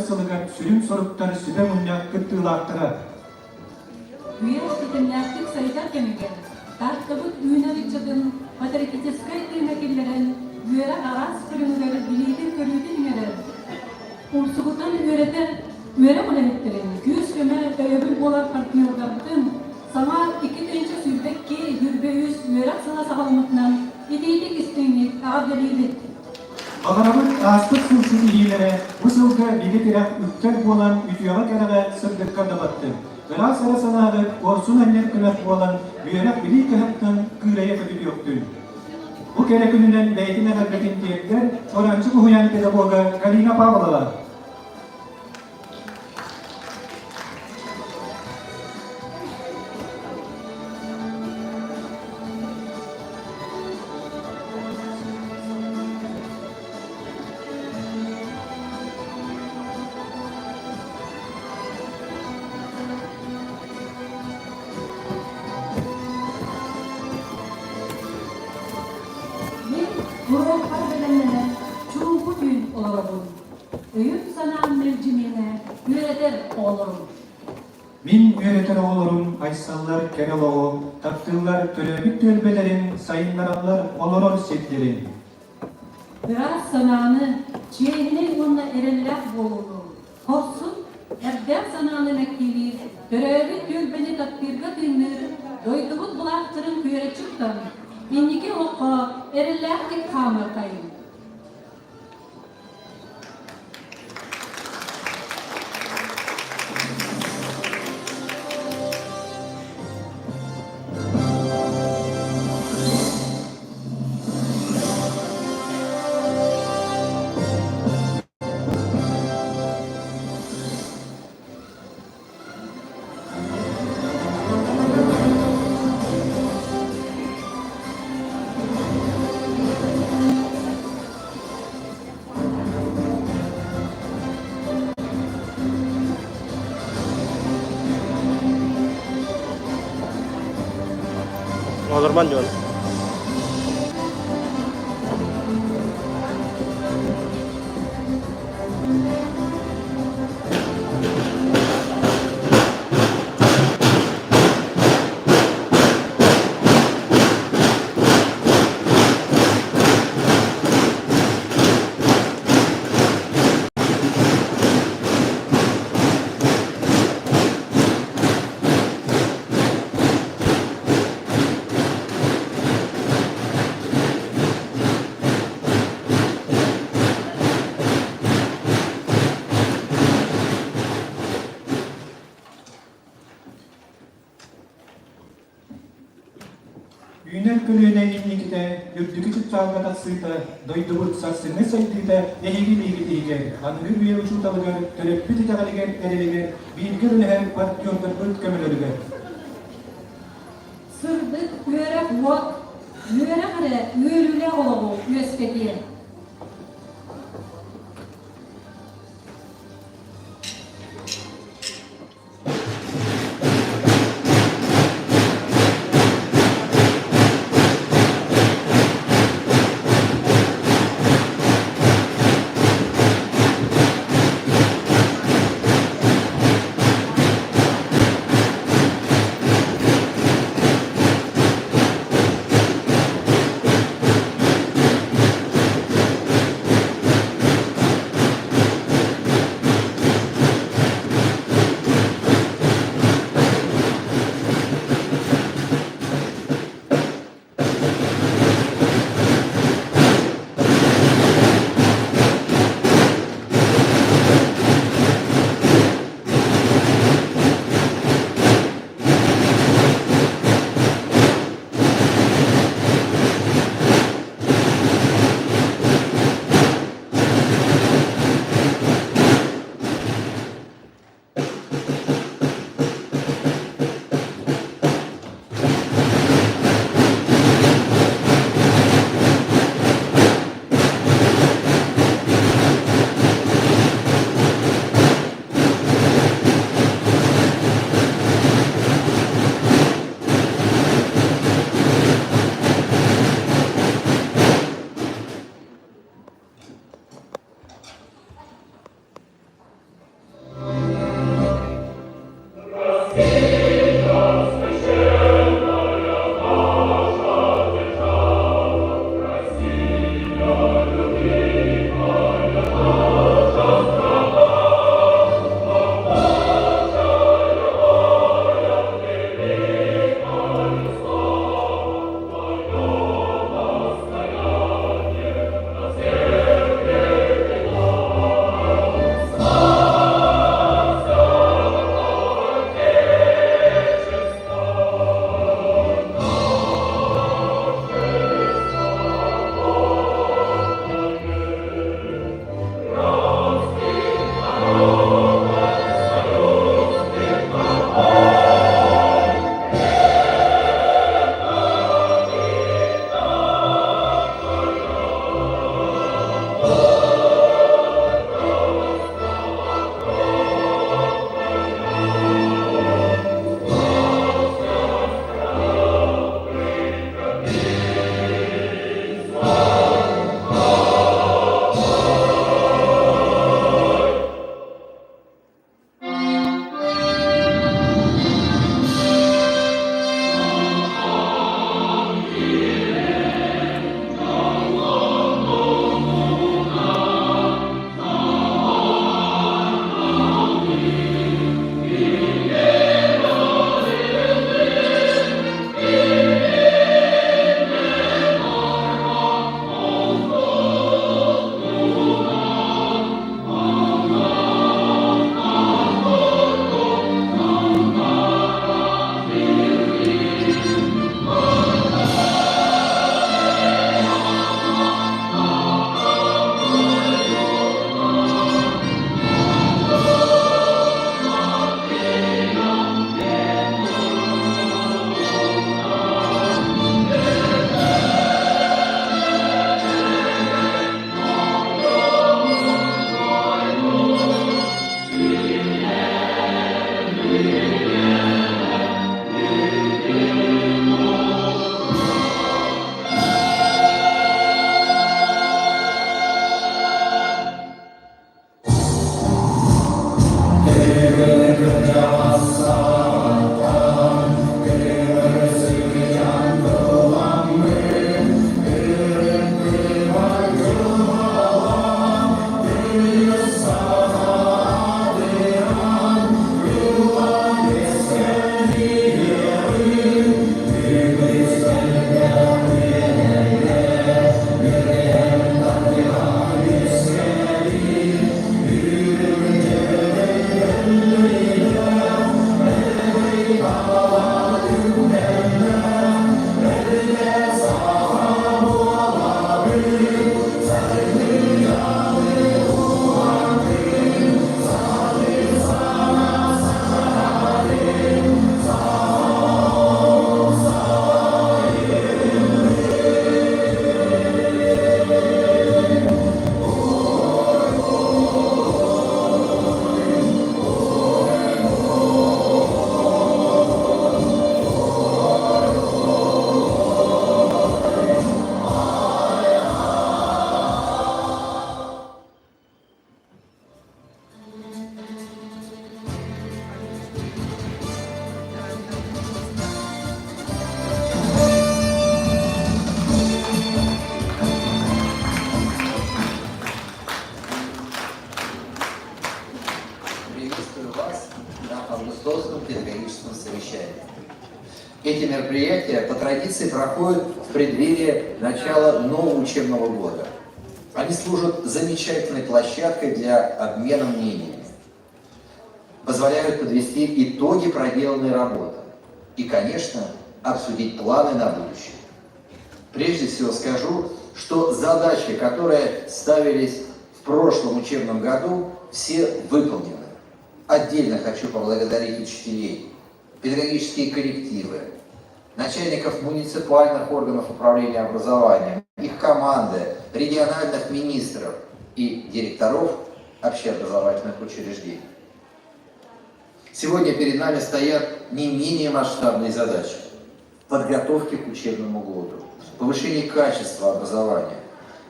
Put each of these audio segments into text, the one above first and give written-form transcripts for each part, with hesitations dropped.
сылыгар сүрүн соруктар сүбэ мунньах кыттыылаахтара. Үйэ ситимнээхтик сайдар кэмигэр Тааттабыт үүнэр ыччатын патриотическай тыына киллэрэн, үөрэх араас көрүҥүгэр билиитин-көрүүтүн иҥэрэр, умсугутан үөрэтэр үөрэх үлэһиттэрин күүс-көмө өйөбүл буолар партнердарбытын саҥа 2022 23 үөрэх сыла саҕаламмытынан итиитик-истиҥник эҕэрдэлиибит! Баҕарабыт ааспыт сыл ситиһиилэрэ бу сылга бигэ тирэх үктэл буолан үтүөҕэ-кэрэҕэ сырдыкка дабаттын. Ыраас эрэ санааҕыт куорсун анньар кынат буолан үөрэх-билии кыһаттан кыырайа көтүтүөхтүн. Бу кэрэ күнүнэн бэйэтин эҕэрдэтин тиэрдэр Чуораанчык уһуйаан педагога Галина Павлова. Мин уруокпар бэлэмнэнэн чуумпу түүн олоробун. Өйүм-санаам мэлдьи миэнэ үөрэтэр оҕолорум. Мин үөрэтэр оҕолорум айсаллар кэрэ олоҕу, таптыыллар төрөөбүт түөлбэлэрин, сайыннараллар олорор сирдэрин. Ыраас санааны, чиэһинэй уонна эрэллээх буолууну, хорсун, эрдээх санааны мэктиэлиир, төрөөбүт түөлбэни таптыырга тыынныыр, дойдубут былаахтарын күөрэччи тутан, инники олоххо эрэллээхтик хаамыаххайыҥ. Олорман дьон. Үүнэр көлүөнэ инникитэ, үрдүкү чыпчаалга тахсыыта, дойдубут сарсыҥҥы сайдыыта эһиги биһиги иһигэр, аныгы үйэ учууталыгар, төрөппүт итэҕэлигэр, эрэлигэр, бииргэ үлэлэһэр партнердарбыт көмөлөрүгэр. Сырдык үөрэх уот, үөрэх эрэ үөрүүлээх олоҕу үөскэтиэ. Приветствую вас на Августовском педагогическом совещании. Эти мероприятия по традиции проходят в преддверии начала нового учебного года. Они служат замечательной площадкой для обмена мнениями, позволяют подвести итоги проделанной работы и, конечно, обсудить планы на будущее. Прежде всего скажу, что задачи, которые ставились в прошлом учебном году, все выполнены. Отдельно хочу поблагодарить учителей, педагогические коллективы, начальников муниципальных органов управления образованием, их команды, региональных министров и директоров общеобразовательных учреждений. Сегодня перед нами стоят не менее масштабные задачи подготовки к учебному году, повышение качества образования.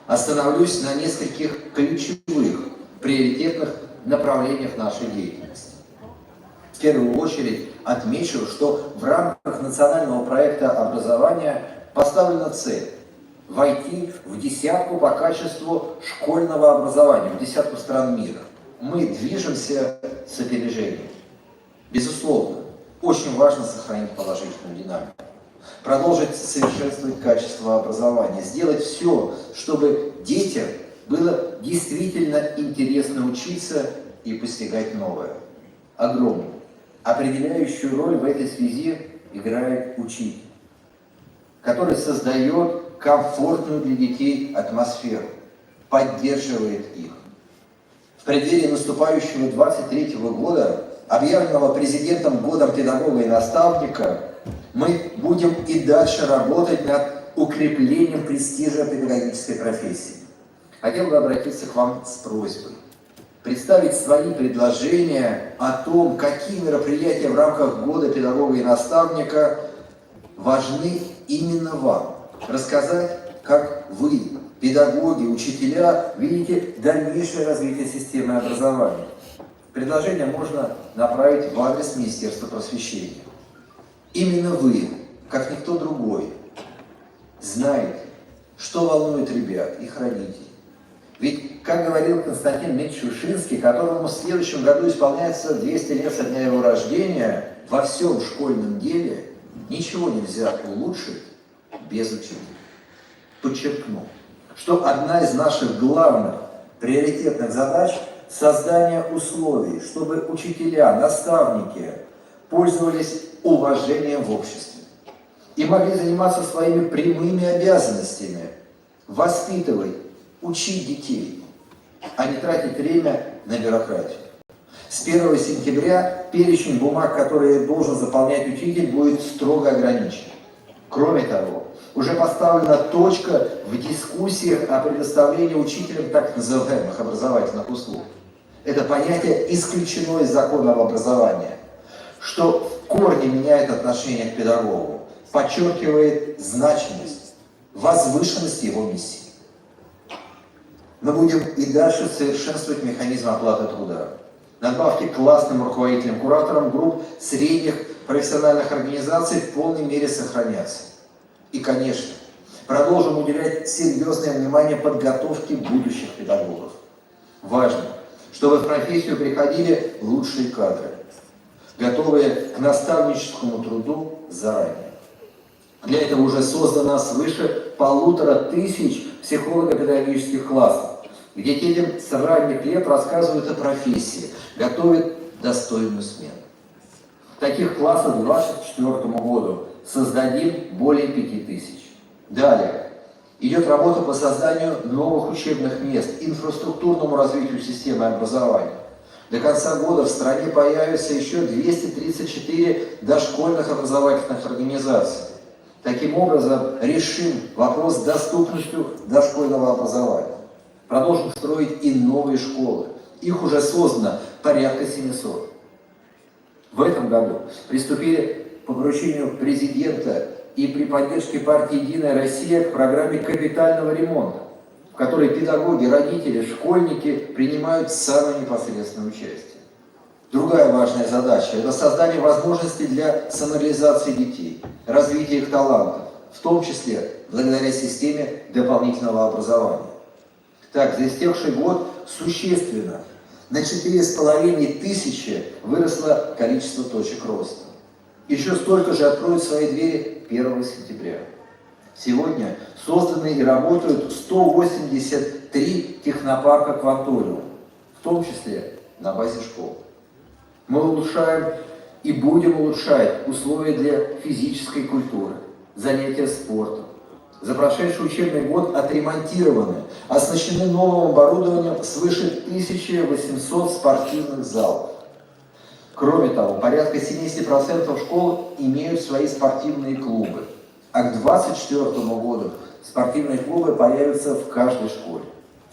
Остановлюсь на нескольких ключевых, приоритетных направлениях нашей деятельности. В первую очередь отмечу, что в рамках национального проекта образования поставлена цель войти в десятку по качеству школьного образования, в десятку стран мира. Мы движемся с опережением. Безусловно, очень важно сохранить положительную динамику, продолжить совершенствовать качество образования, сделать все, чтобы детям было действительно интересно учиться и постигать новое. Огромную, определяющую роль в этой связи играет учитель, который создает комфортную для детей атмосферу, поддерживает их. В преддверии наступающего 23 года, объявленного президентом годом педагога и наставника, мы будем и дальше работать над укреплением престижа педагогической профессии. Хотел бы обратиться к вам с просьбой представить свои предложения о том, какие мероприятия в рамках года педагога и наставника важны именно вам. Рассказать, как вы, педагоги, учителя, видите дальнейшее развитие системы образования. Предложение можно направить в адрес Министерства просвещения. Именно вы, как никто другой, знаете, что волнует ребят, их родителей. Ведь, как говорил Константин Дмитриевич Ушинский, которому в следующем году исполняется 200 лет со дня его рождения, во всем школьном деле ничего нельзя улучшить без учителя. Подчеркну, что одна из наших главных приоритетных задач – создание условий, чтобы учителя, наставники пользовались уважением в обществе и могли заниматься своими прямыми обязанностями, воспитывать, учить детей, а не тратить время на бюрократию. С 1 сентября перечень бумаг, которые должен заполнять учитель, будет строго ограничен. Кроме того, уже поставлена точка в дискуссиях о предоставлении учителям так называемых образовательных услуг. Это понятие исключено из закона об образовании, что в корне меняет отношение к педагогу, подчеркивает значимость, возвышенность его миссии. Мы будем и дальше совершенствовать механизм оплаты труда. Надбавки классным руководителям, кураторам групп средних профессиональных организаций в полной мере сохранятся. И, конечно, продолжим уделять серьезное внимание подготовке будущих педагогов. Важно, чтобы в профессию приходили лучшие кадры, готовые к наставническому труду заранее. Для этого уже создано свыше 1500 психолого-педагогических классов, где детям с ранних лет рассказывают о профессии, готовят достойную смену. Таких классов к 2024 году создадим более 5000. Далее. Идет работа по созданию новых учебных мест, инфраструктурному развитию системы образования. До конца года в стране появится еще 234 дошкольных образовательных организаций. Таким образом, решим вопрос с доступностью дошкольного образования. Продолжим строить и новые школы. Их уже создано порядка 700. В этом году приступили по поручению президента и при поддержке партии «Единая Россия» к программе капитального ремонта, в которой педагоги, родители, школьники принимают самое непосредственное участие. Другая важная задача – это создание возможностей для самореализации детей, развития их талантов, в том числе благодаря системе дополнительного образования. Так, за истекший год существенно На 4500 выросло количество точек роста. Еще столько же откроют свои двери 1 сентября. Сегодня созданы и работают 183 технопарка «Кванториум», в том числе на базе школ. Мы улучшаем и будем улучшать условия для физической культуры, занятия спортом. За прошедший учебный год отремонтированы, оснащены новым оборудованием свыше 1800 спортивных залов. Кроме того, порядка 70% школ имеют свои спортивные клубы. А к 2024 году спортивные клубы появятся в каждой школе.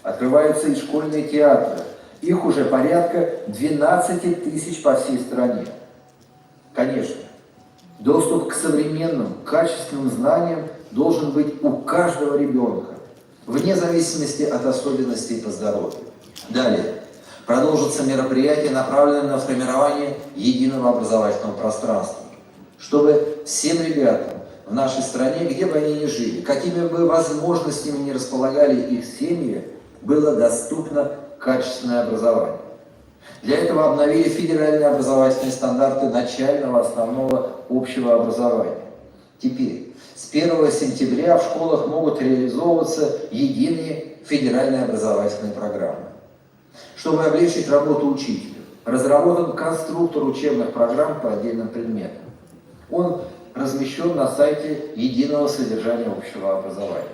Открываются и школьные театры. Их уже порядка 12 тысяч по всей стране. Конечно, доступ к современным, качественным знаниям должен быть у каждого ребенка, вне зависимости от особенностей по здоровью. Далее. Продолжатся мероприятия, направленные на формирование единого образовательного пространства, чтобы всем ребятам в нашей стране, где бы они ни жили, какими бы возможностями ни располагали их семьи, было доступно качественное образование. Для этого обновили федеральные образовательные стандарты начального основного общего образования. Теперь с 1 сентября в школах могут реализовываться единые федеральные образовательные программы. Чтобы облегчить работу учителю, разработан конструктор учебных программ по отдельным предметам. Он размещен на сайте Единого содержания общего образования.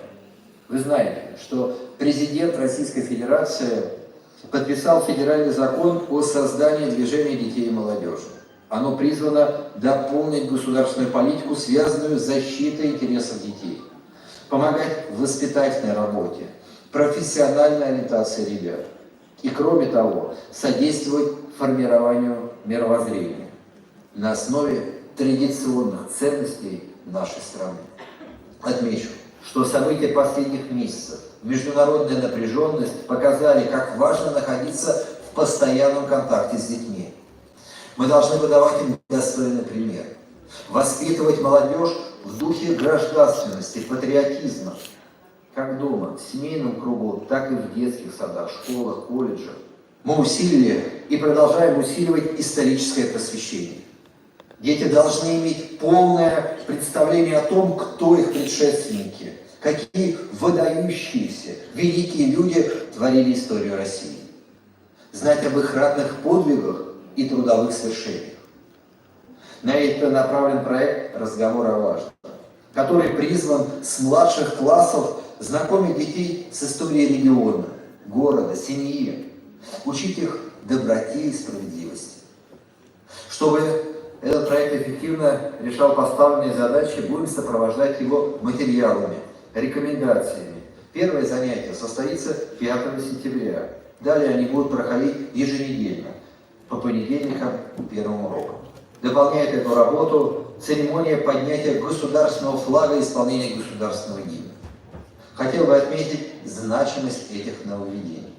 Вы знаете, что президент Российской Федерации подписал федеральный закон о создании движения детей и молодежи. Оно призвано дополнить государственную политику, связанную с защитой интересов детей, помогать в воспитательной работе, профессиональной ориентации ребят и, кроме того, содействовать формированию мировоззрения на основе традиционных ценностей нашей страны. Отмечу, что события последних месяцев, международная напряженность показали, как важно находиться в постоянном контакте с детьми. Мы должны выдавать им достойный пример, воспитывать молодежь в духе гражданственности, патриотизма, как дома, в семейном кругу, так и в детских садах, школах, колледжах. Мы усилили и продолжаем усиливать историческое просвещение. Дети должны иметь полное представление о том, кто их предшественники, какие выдающиеся, великие люди творили историю России. Знать об их ратных подвигах и трудовых свершениях. На это направлен проект «Разговор о важном», который призван с младших классов знакомить детей с историей региона, города, семьи, учить их доброте и справедливости. Чтобы этот проект эффективно решал поставленные задачи, будем сопровождать его материалами, рекомендациями. Первое занятие состоится 5 сентября. Далее они будут проходить еженедельно, по понедельникам первым урокам. Дополняет эту работу церемония поднятия государственного флага и исполнения государственного гимна. Хотел бы отметить значимость этих нововведений.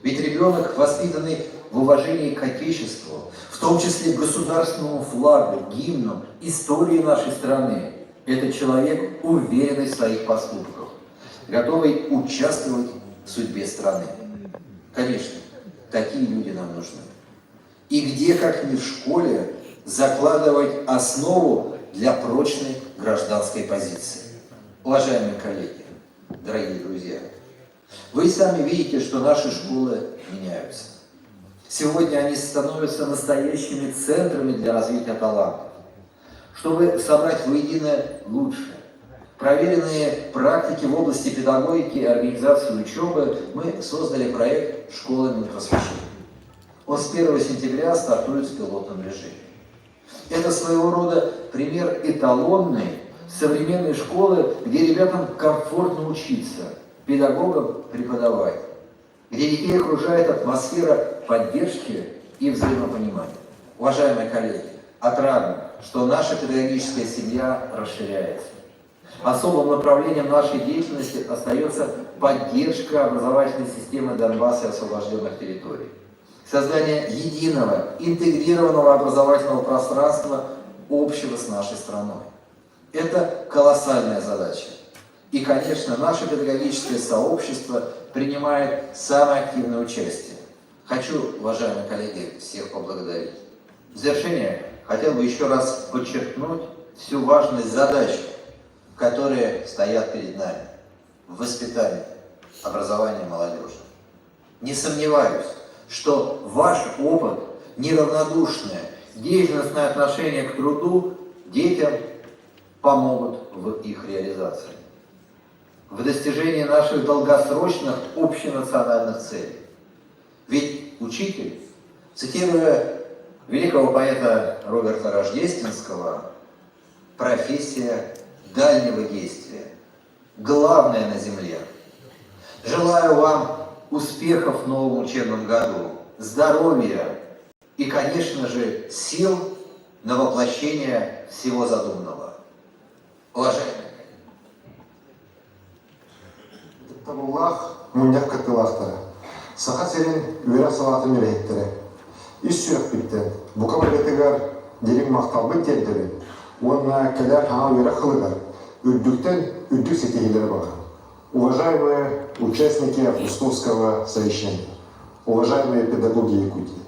Ведь ребенок, воспитанный в уважении к Отечеству, в том числе государственному флагу, гимну, истории нашей страны, это человек, уверенный в своих поступках, готовый участвовать в судьбе страны. Конечно, такие люди нам нужны. И где, как ни в школе, закладывать основу для прочной гражданской позиции. Уважаемые коллеги, дорогие друзья, вы сами видите, что наши школы меняются. Сегодня они становятся настоящими центрами для развития талантов. Чтобы собрать воедино лучшее, проверенные практики в области педагогики и организации учебы, мы создали проект «Школа Минпросвещения». Он с 1 сентября стартует в пилотном режиме. Это своего рода пример эталонной современной школы, где ребятам комфортно учиться, педагогам преподавать, где детей окружает атмосфера поддержки и взаимопонимания. Уважаемые коллеги, отрадно, что наша педагогическая семья расширяется. Особым направлением нашей деятельности остается поддержка образовательной системы Донбасса и освобожденных территорий. Создание единого, интегрированного образовательного пространства, общего с нашей страной. Это колоссальная задача. И, конечно, наше педагогическое сообщество принимает самое активное участие. Хочу, уважаемые коллеги, всех поблагодарить. В завершение хотел бы еще раз подчеркнуть всю важность задач, которые стоят перед нами в воспитании, образовании молодежи. Не сомневаюсь, что ваш опыт, неравнодушное, деятельностное отношение к труду детям помогут в их реализации, в достижении наших долгосрочных общенациональных целей. Ведь учитель, цитируя великого поэта Роберта Рождественского, профессия дальнего действия, главная на земле. Желаю вам успехов в новом учебном году, здоровья и, конечно же, сил на воплощение всего задуманного. Уважаемые Ытыктабыллаах мунньах кыттыылаахтара, Саха сирин үөрэх салаатын үлэһиттэрэ, ис сүрэхпиттэн бука барыгытыгар дириҥ махталбын тиэрдэбин уонна кэлэр саҥа үөрэх сылыгар үрдүктэн үрдүк ситиһиилэри баҕарабын. Уважаемые участники августовского совещания, уважаемые педагоги Якутии,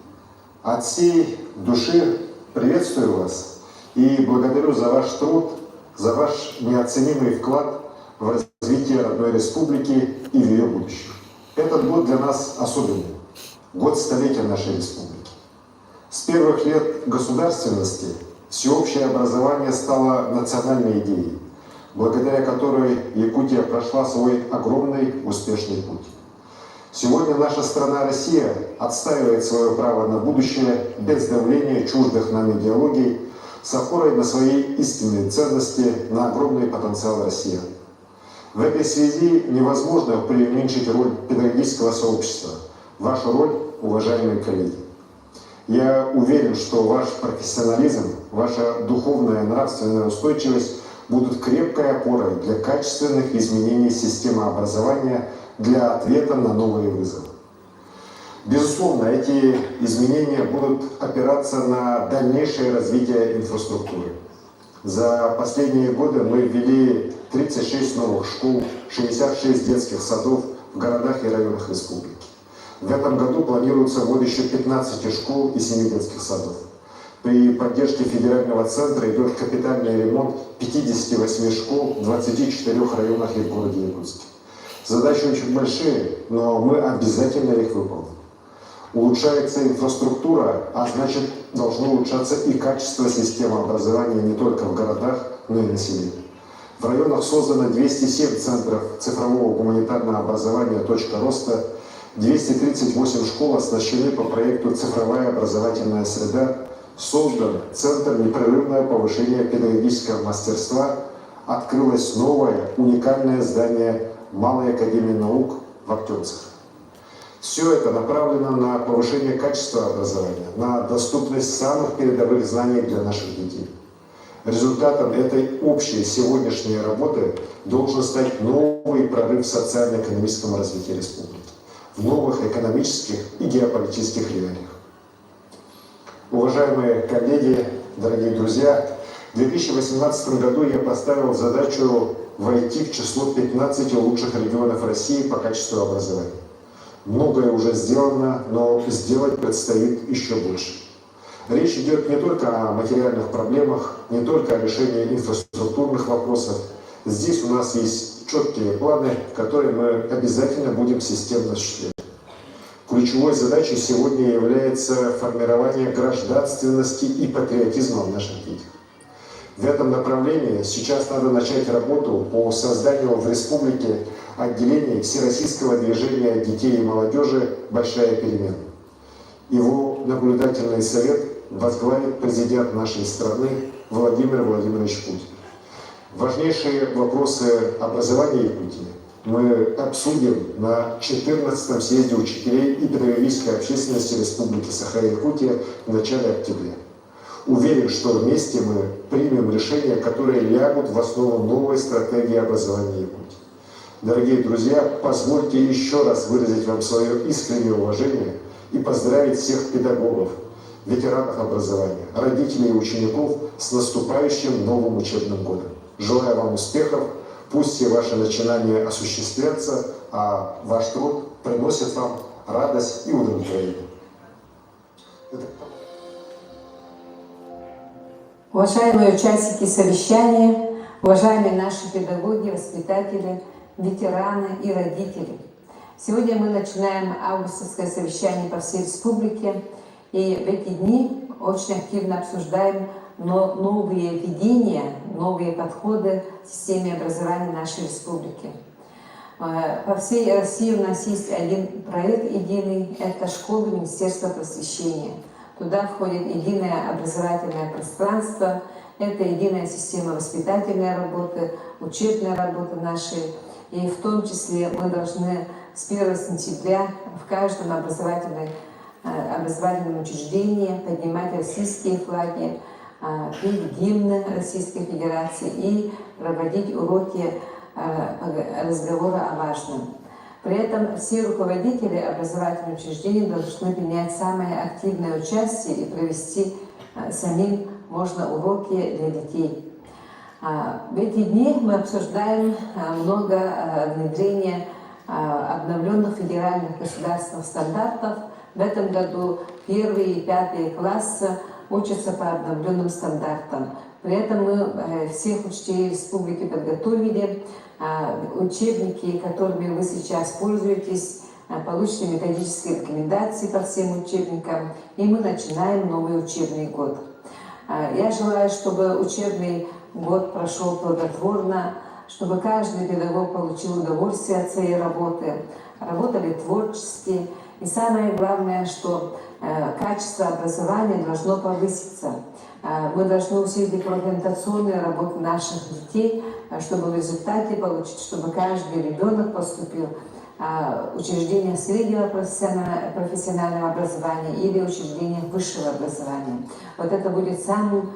от всей души приветствую вас и благодарю за ваш труд, за ваш неоценимый вклад в развитие родной республики и в ее будущее. Этот год для нас особенный, год столетия нашей республики. С первых лет государственности всеобщее образование стало национальной идеей, благодаря которой Якутия прошла свой огромный успешный путь. Сегодня наша страна Россия отстаивает свое право на будущее без давления чуждых нам идеологий, с опорой на свои истинные ценности, на огромный потенциал России. В этой связи невозможно преуменьшить роль педагогического сообщества, вашу роль, уважаемые коллеги. Я уверен, что ваш профессионализм, ваша духовная и нравственная устойчивость будут крепкой опорой для качественных изменений системы образования, для ответа на новые вызовы. Безусловно, эти изменения будут опираться на дальнейшее развитие инфраструктуры. За последние годы мы ввели 36 новых школ, 66 детских садов в городах и районах республики. В этом году планируется ввод еще 15 школ и 7 детских садов. При поддержке федерального центра идет капитальный ремонт 58 школ в 24 районах и в городе Якутске. Задачи очень большие, но мы обязательно их выполним. Улучшается инфраструктура, а значит должно улучшаться и качество системы образования не только в городах, но и на селе. В районах создано 207 центров цифрового гуманитарного образования «Точка роста», 238 школ оснащены по проекту «Цифровая образовательная среда», создан Центр непрерывного повышения педагогического мастерства, открылось новое уникальное здание Малой академии наук в Актемцах. Все это направлено на повышение качества образования, на доступность самых передовых знаний для наших детей. Результатом этой общей сегодняшней работы должен стать новый прорыв в социально-экономическом развитии республики, в новых экономических и геополитических реалиях. Уважаемые коллеги, дорогие друзья, в 2018 году я поставил задачу войти в число 15 лучших регионов России по качеству образования. Многое уже сделано, но сделать предстоит еще больше. Речь идет не только о материальных проблемах, не только о решении инфраструктурных вопросов. Здесь у нас есть четкие планы, которые мы обязательно будем системно осуществлять. Ключевой задачей сегодня является формирование гражданственности и патриотизма в наших детях. В этом направлении сейчас надо начать работу по созданию в республике отделений Всероссийского движения детей и молодежи «Большая перемена». Его наблюдательный совет возглавит президент нашей страны Владимир Владимирович Путин. Важнейшие вопросы образования Якутии мы обсудим на 14-м съезде учителей и педагогической общественности Республики Саха-Якутия в начале октября. Уверен, что вместе мы примем решения, которые лягут в основу новой стратегии образования Якутии. Дорогие друзья, позвольте еще раз выразить вам свое искреннее уважение и поздравить всех педагогов, ветеранов образования, родителей и учеников с наступающим новым учебным годом. Желаю вам успехов, пусть все ваши начинания осуществятся, а ваш труд приносит вам радость и удовлетворение. Уважаемые участники совещания, уважаемые наши педагоги, воспитатели, ветераны и родители. Сегодня мы начинаем августовское совещание по всей республике. И в эти дни очень активно обсуждаем новые видения, новые подходы в системе образования нашей республики. По всей России у нас есть один проект единый, это школа Министерства просвещения. Туда входит единое образовательное пространство, это единая система воспитательной работы, учебной работы нашей. И в том числе мы должны с 1 сентября в каждом образовательном учреждении поднимать российские флаги, петь гимны Российской Федерации и проводить уроки разговора о важном. При этом все руководители образовательных учреждений должны принять самое активное участие и провести самим можно уроки для детей. В эти дни мы обсуждаем много внедрения обновленных федеральных государственных стандартов. В этом году первые и пятые классы учатся по обновленным стандартам. При этом мы всех учителей республики подготовили учебники, которыми вы сейчас пользуетесь, получены методические рекомендации по всем учебникам, и мы начинаем новый учебный год. Я желаю, чтобы учебный год прошел плодотворно, чтобы каждый педагог получил удовольствие от своей работы, работали творчески. И самое главное, что качество образования должно повыситься. Мы должны усилить профориентационную работу наших детей, чтобы в результате получить, чтобы каждый ребенок поступил в учреждение среднего профессионального образования или учреждение высшего образования. Вот это будет самым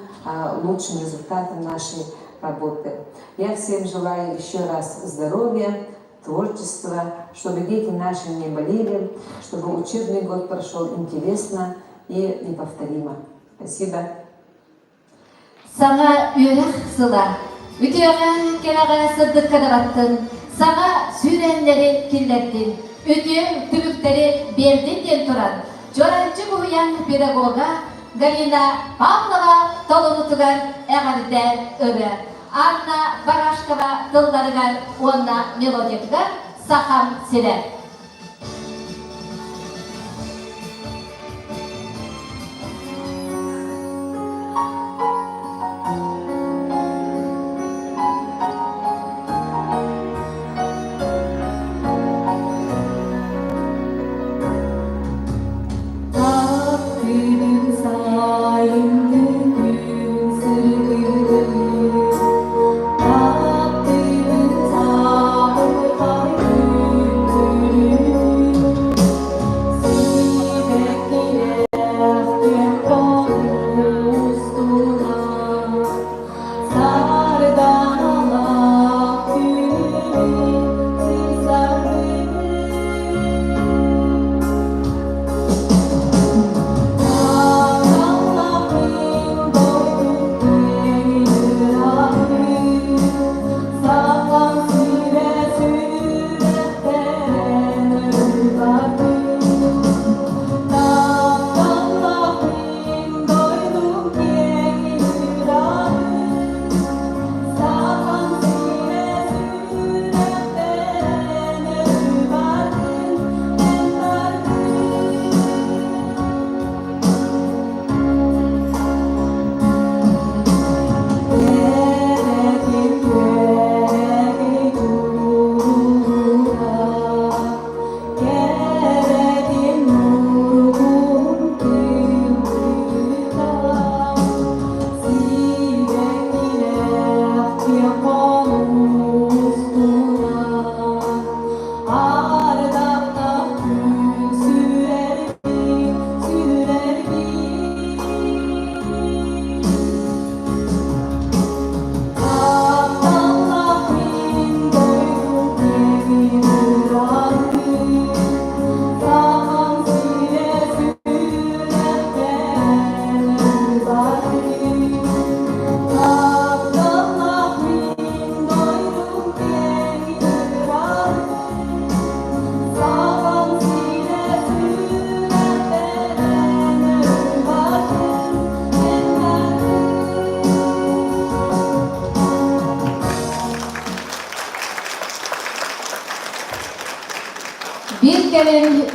лучшим результатом нашей работы. Я всем желаю еще раз здоровья, творчества, чтобы дети наши не болели, чтобы учебный год прошел интересно и неповторимо. Спасибо. Саҥа үөрэх сыла. Үтүөҕэ кэрэҕэ сырдыкка даҕаттын, саҥа сүүрээннэри киллэрдин, үтүө түмүктэри биэрдин диэн туран, Чуораанчык уһуйаан педагога Галина Павлова толоруутугар эҕэрдэ ырыа Анна Барашкова тылларыгар уонна мелодиятыгар «Сахам сирэ». Күнүм сайыҥҥы күн сырдыгын, Таптыыбын саҕылхай күн.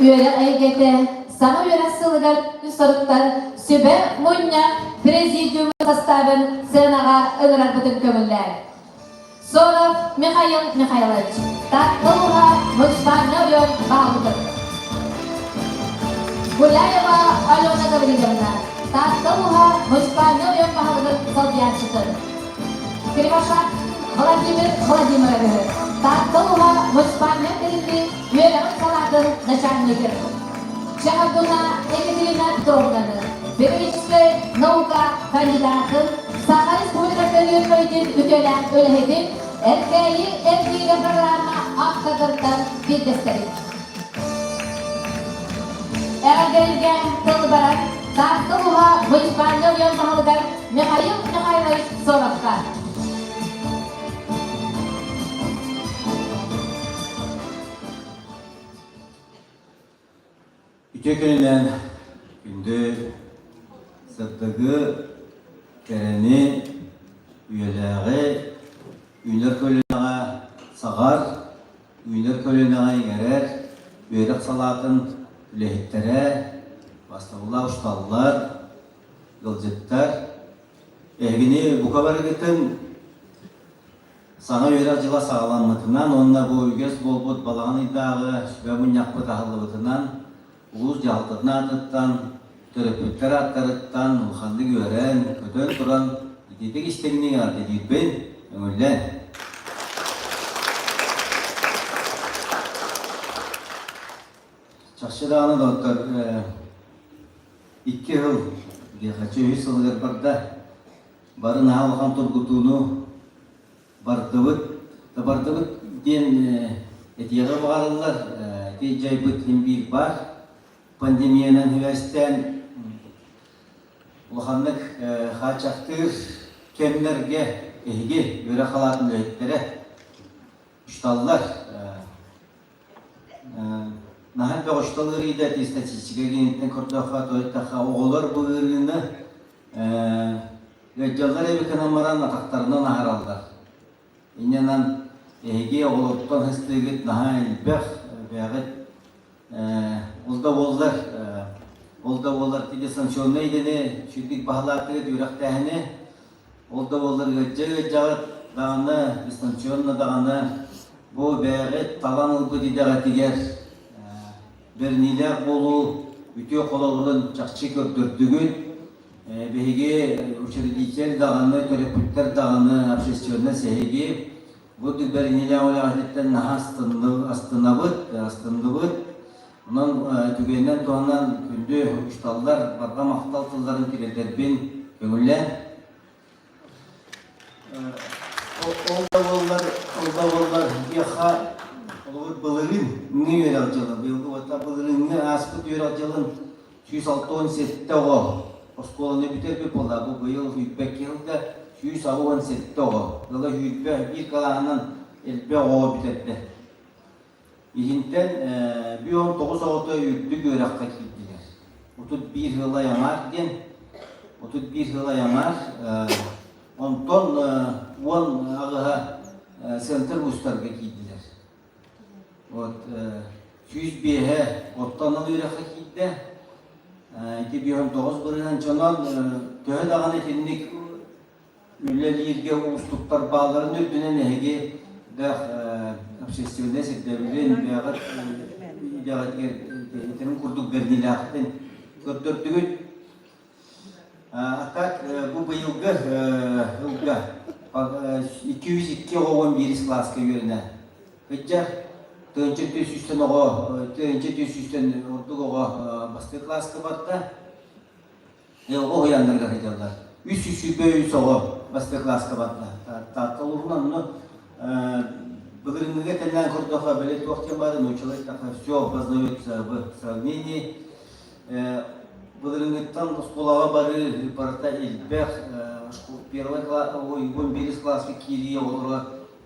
Үөрэх эйгэтэ саҥа үөрэх сылыгар соруктар сүбэ мунньах президиумун састаабын сыанаҕа ыҥырарбытын көҥүллээн. Соров Михаил Михайлович, Таатта улууһа муниципальнай оройуон баһылыгын. Гуляева Алена Гаврильевна, Таатта улууһа муниципальнай оройуон баһылыгын солбуйааччытын. Кривошапкин Владимир Владимировиһы, Таатта улууһа муниципальнай тэриллии үөрэҕин салаатын начальнигын. Чаһардуна Екатерина Петровнаны, биологическай наука кандидатын, Саха Республикатын үөрмөйдүн үтүөлээх үлэһитин, Эркээйи эргиирэ программа автордарыттан биирдэстэрин. Эҕэрдэлэргэ тыл баран, Таатта улууһа муниципальнай оройуон баһылыгар Михаил Михайлович Соровка. Үтүө күнүнэн күндү сырдыгы, кэрэни, үйэлээҕи үүнэр көлүөнэҕэ саҕар, үүнэр көлүөнэҕэ иҥэрэр үөрэх салаатын үлэһиттэрэ, бастабыллаах учууталлар, ыалдьыттар, эһигини бука барыгытын Саҥа үөрэх дьыла саҕаламмытынан уонна бу үгэс буолбут балаҕан ыйдааҕы сүбэ мунньахпыт аһыллыбытынан улуус дьаһалтатын аатыттан, төрөппүттэр ааттарыттан улаханнык үөрэн, көтөн туран итиитик истиҥник эҕэрдэлиирбин өҥүллэн. Чахчы даҕаны доҕоттор, икки сыл, диэхэ үһүс сылыгар барда. Бары наһаа улахан тургутууну бардыбыт, да бардыбыт диэн этиэҕи баҕарыллар. Ити дьайбыт син биир баар. Пандемиянан сибээстээн улаханнык хааччахтыыр кэмнэргэ эһиги үөрэх халаатын үлэһиттэрэ учууталлар Наһаа элбэх учуутал ыарыйда ити статистика кииниттэн көрдөххө, тойтахха оҕолор бу ыарыыны ыалдьаллар эбит гынан баран атахтарынан аһараллар. Инньэнэн эһиги оҕолортон һыстыыгыт наһаа элбэх, бэйэҕит ол да буоллар ол да буоллар ити дистанционнай идэни үчүгдүк баһылаатыгыт үөрэхтээһини Ол да буоллар ыалдьа ыалдьаҕыт даҕаны, дистанционно даҕаны бу бэйэҕит талан ылбыт идэҕитигэр бэриниилээх буолуу үтүө холобурун чахчы көрдөрдүгүт. Биһиги учредитель даҕаны, төрөппүттэр даҕаны, общественность эһиги бу бэриниилээх үлэҕититтэн наһаа астынабыт, астынныбыт. Онон түгэнинэн туһанан күндү учууталлар барҕа махтал тылларын тириэрдэрбин көҥүллээн. Ол да буоллар, ол да буоллар биһиэхэ холобур былырыын ҥы үөрэх дьыла, быйылгы уота былырыыҥҥы ааспыт үөрэх дьылын 167 оҕо оскуоланы бүтэрбит буолла. Бу быйыл сүүрбэкки сылга 187 оҕо. Ыла сүүрбэ биир кылааһынан элбэх оҕо бүтэрдэ. Иһинтэн 19 оҕото үрдүк үөрэххэ киирдилэр. 31 сыл айаҥаар диэн, 31 сыл айаҥаар, онтон уон аҕыһа центр вузтарга киирдилэр. Вот 105-э оттон анал үөрэххэ киирдэ. Ити 59 бырыһыан дьонон төһө даҕаны итинник үлэлииргэ уустуктар баалларын үрдүнэн эһиги дээх общественнай ирдэбилин бэйэҕит идэҕитигэр этэрин курдук бэрниилээхтин көрдөрдүгүт. А так бу быйылгы ылга 202 оҕо 11 кылааска үөрэнэ сылдьар. Тыһыынча түөрт сүүстэн оҕо, тыһыынча түөрт сүүстэн ордук оҕо бастакы кылааска барда. Оҕо уһуйааннарыгар сылдьаллар. 323 оҕо бастакы кылааска барда. Таатта улууһунан онно былырыыҥҥыга тэҥнээн көрдөххө, били туох диэн баары научилась все познается в сравнении. Былырыыҥҥыттан оскуолаҕа барыы барыта элбэх, первый класс, ой, биирис кылааска киирии оҕолоро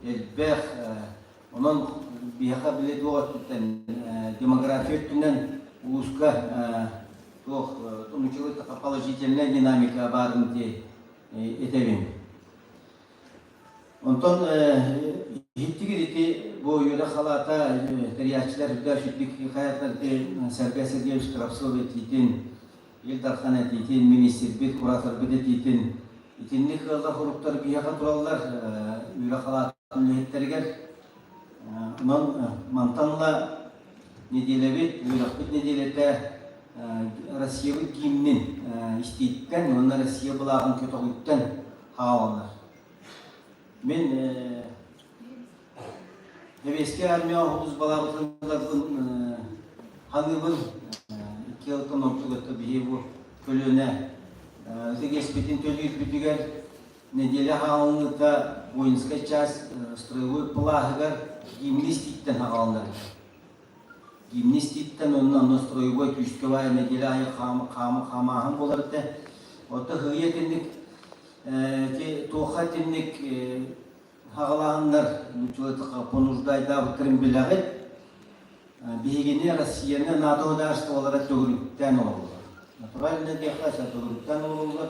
элбэх. Онон биһиэхэ били туох өттүттэн демография өттүнэн улууска туох научилась положительная динамика баарын этэбин. Онтон. Иһиттигит ити бу үөрэх халаата тэрийээччилэр үрдэ сүрдүк хайатар Сергей Сергеевич Кравцов этиитин, Ил Дархан этиитин, министрбит, кураторбыт этиитин итинник ыаллар хоруктар биһиэхэ тураллар үөрэх халаатын үлэһиттэригэр. Онон мантан ыла нэдиэлэбит, үөрэхпит нэдиэлэтэ Россиябыт гимнин истииттэн уонна Россия былааҕын көтөҕүүттэн хааланар. Мин Сэбиэскэй армия сулууспалаабытыларбын ханыыбын икки алтан ордук өттө биһи бу көлүөнэ ытык төлүүрбүтүгэр нэдиэлэ хаалыныыта воинскай часть строевой плаһыгар гимни истииттэн хааланар. Гимни истииттэн онно онно строевой күүскэ баай нэдиэлэ аайы хаамааһын буолар этэ. Ото хыйа итинник Ити туохха итинник хаҕалааһыннар понуждайдаабыттарын билэҕит. Биһигини Россияны НАТО государстволара төгүрүктээн олороллор. Натурально диэххэ төгүрүктээн олороллор.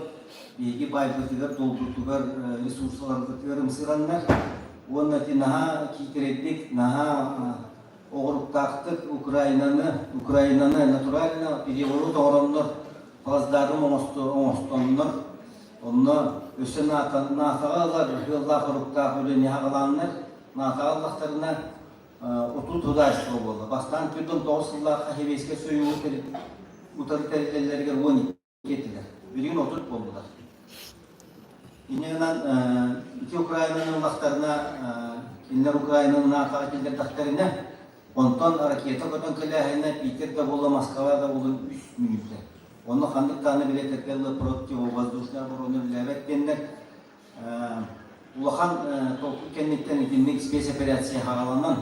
Биһиги байбытыгар, долбутугар, ресурсаларбытыгар ымсыраннар. Уонна ити наһаа киитэрэйдик, наһаа оҕуруктаахтык Украинаны, Украинаны натурально переворот оҥороннор, плацдарм оҥостоннор, Онно өссө НАСА-ҕа ылар ыаллаах-соруктаах үлэни аҕалааннар, НАСА-ҕа ыллахтарына 30 государство буолла. Бастаан 49 сыллаахха Сэбиэскэй Сойууһу утары тэриллэллэригэр 12 этилэр. Билигин 30 буоллулар. Инньэ гынан ити Украинаны ыллахтарына, кинилэр Украинаны НАТО-ҕа киллэрдэхтэринэ, онтон ракета көтөн кэлээһинэ Питер да буолла, Москва да буолла үс мүнүүтэ. Онно ханнык даҕаны билиэттэргэ ыла противовоздушная оборона үлэлээбэт диэннэр улахан толкуй кэнниттэн итинник спецоперация хаҕаланан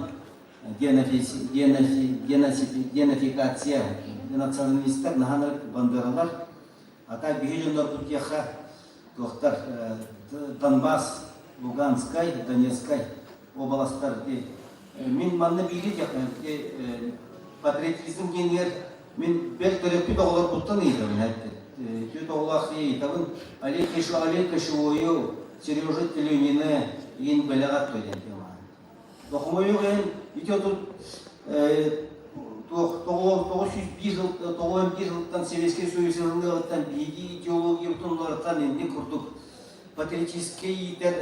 денацификация националистар наһаа бандералар а так биһи дьоннорбут диэххэ туохтар Донбасс Луганскай Донецкай уобаластар мин манна биири диэххэ патриотизм диэнигэр Мин бэл төрөппүт оҕолорбуттан ыйытабын Түөрт оҕолоох ыйытабын Олег Олег Кошевойу, Сережа Теленины иин бэлэҕэр диэн темаҕа. Дохумойуох иһин ити отут 901 сылтан Советский Союз ылыныаҕыттан биһиги идеологиябытын уларытан инник курдук патриотическай иитэр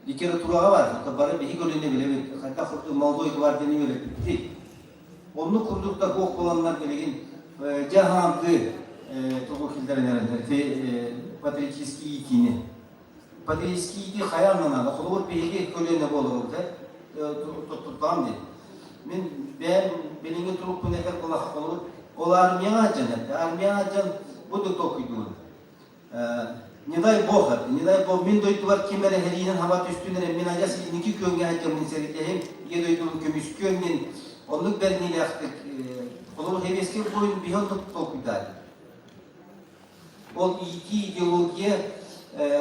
литератураҕа бар. Бары биһиги көлүөнэ билэбит. Хайдах курдук молодой гвардияны үөрэппиппит. Оннук курдук да туох буоланнар билигин дьэ хаамтыы тугу киллэрэн эрэллэр ити патриотический иитиини. Патриотический иитии хайа аннана холобур биһиги көлүөнэ буолабыт да туттаҕым дии. Мин бэйэм билиҥҥи турукпун этэр буоллахха холобур ол армияҕа дьон этэ. Армияҕа дьон бу да толкуйдуубун. Не дай бог, не дай бог, мин дойдубар ким эрэ сэриинэн хаба түстүн эрэ, мин адьас инники күөҥҥэ сылдьаммын сэриилэһим, ийэ дойдубун көмүскүөм диэн оннук бэриниилээхтик холобур сэбиэскэй буойун биһи оннук толкуйдаат. Ол иитии идеология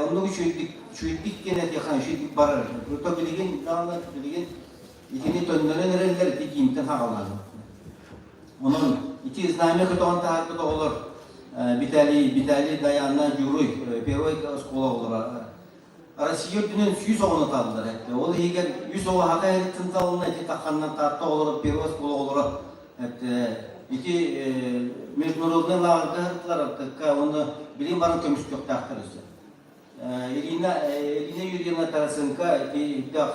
оннук үчүгэйдик үчүгэйдик диэн этиэххэ үчүгэйдик барар. То билигин даҕаны билигин итини төннөрөн эрэллэр ити киинтэн хаҕалаан. Онон ити знамя көтөҕөн таһаарбыт оҕолор Виталий, Виталий, Дайаана, Дьууруй первой оскуола оҕолоро Россия үрдүнэн 100 оҕону тааллар этэ. Ол иһигэр үс оҕо хата эриттин талына ити тахханнан Таатта оҕолоро первой оскуола оҕолоро ити международный лааҕырга сырыттылар РТК уонна билим баран көмүскүөхтээхтэр өссө. Ирина Ирина Юрьевна Тарасенко ити үрдээх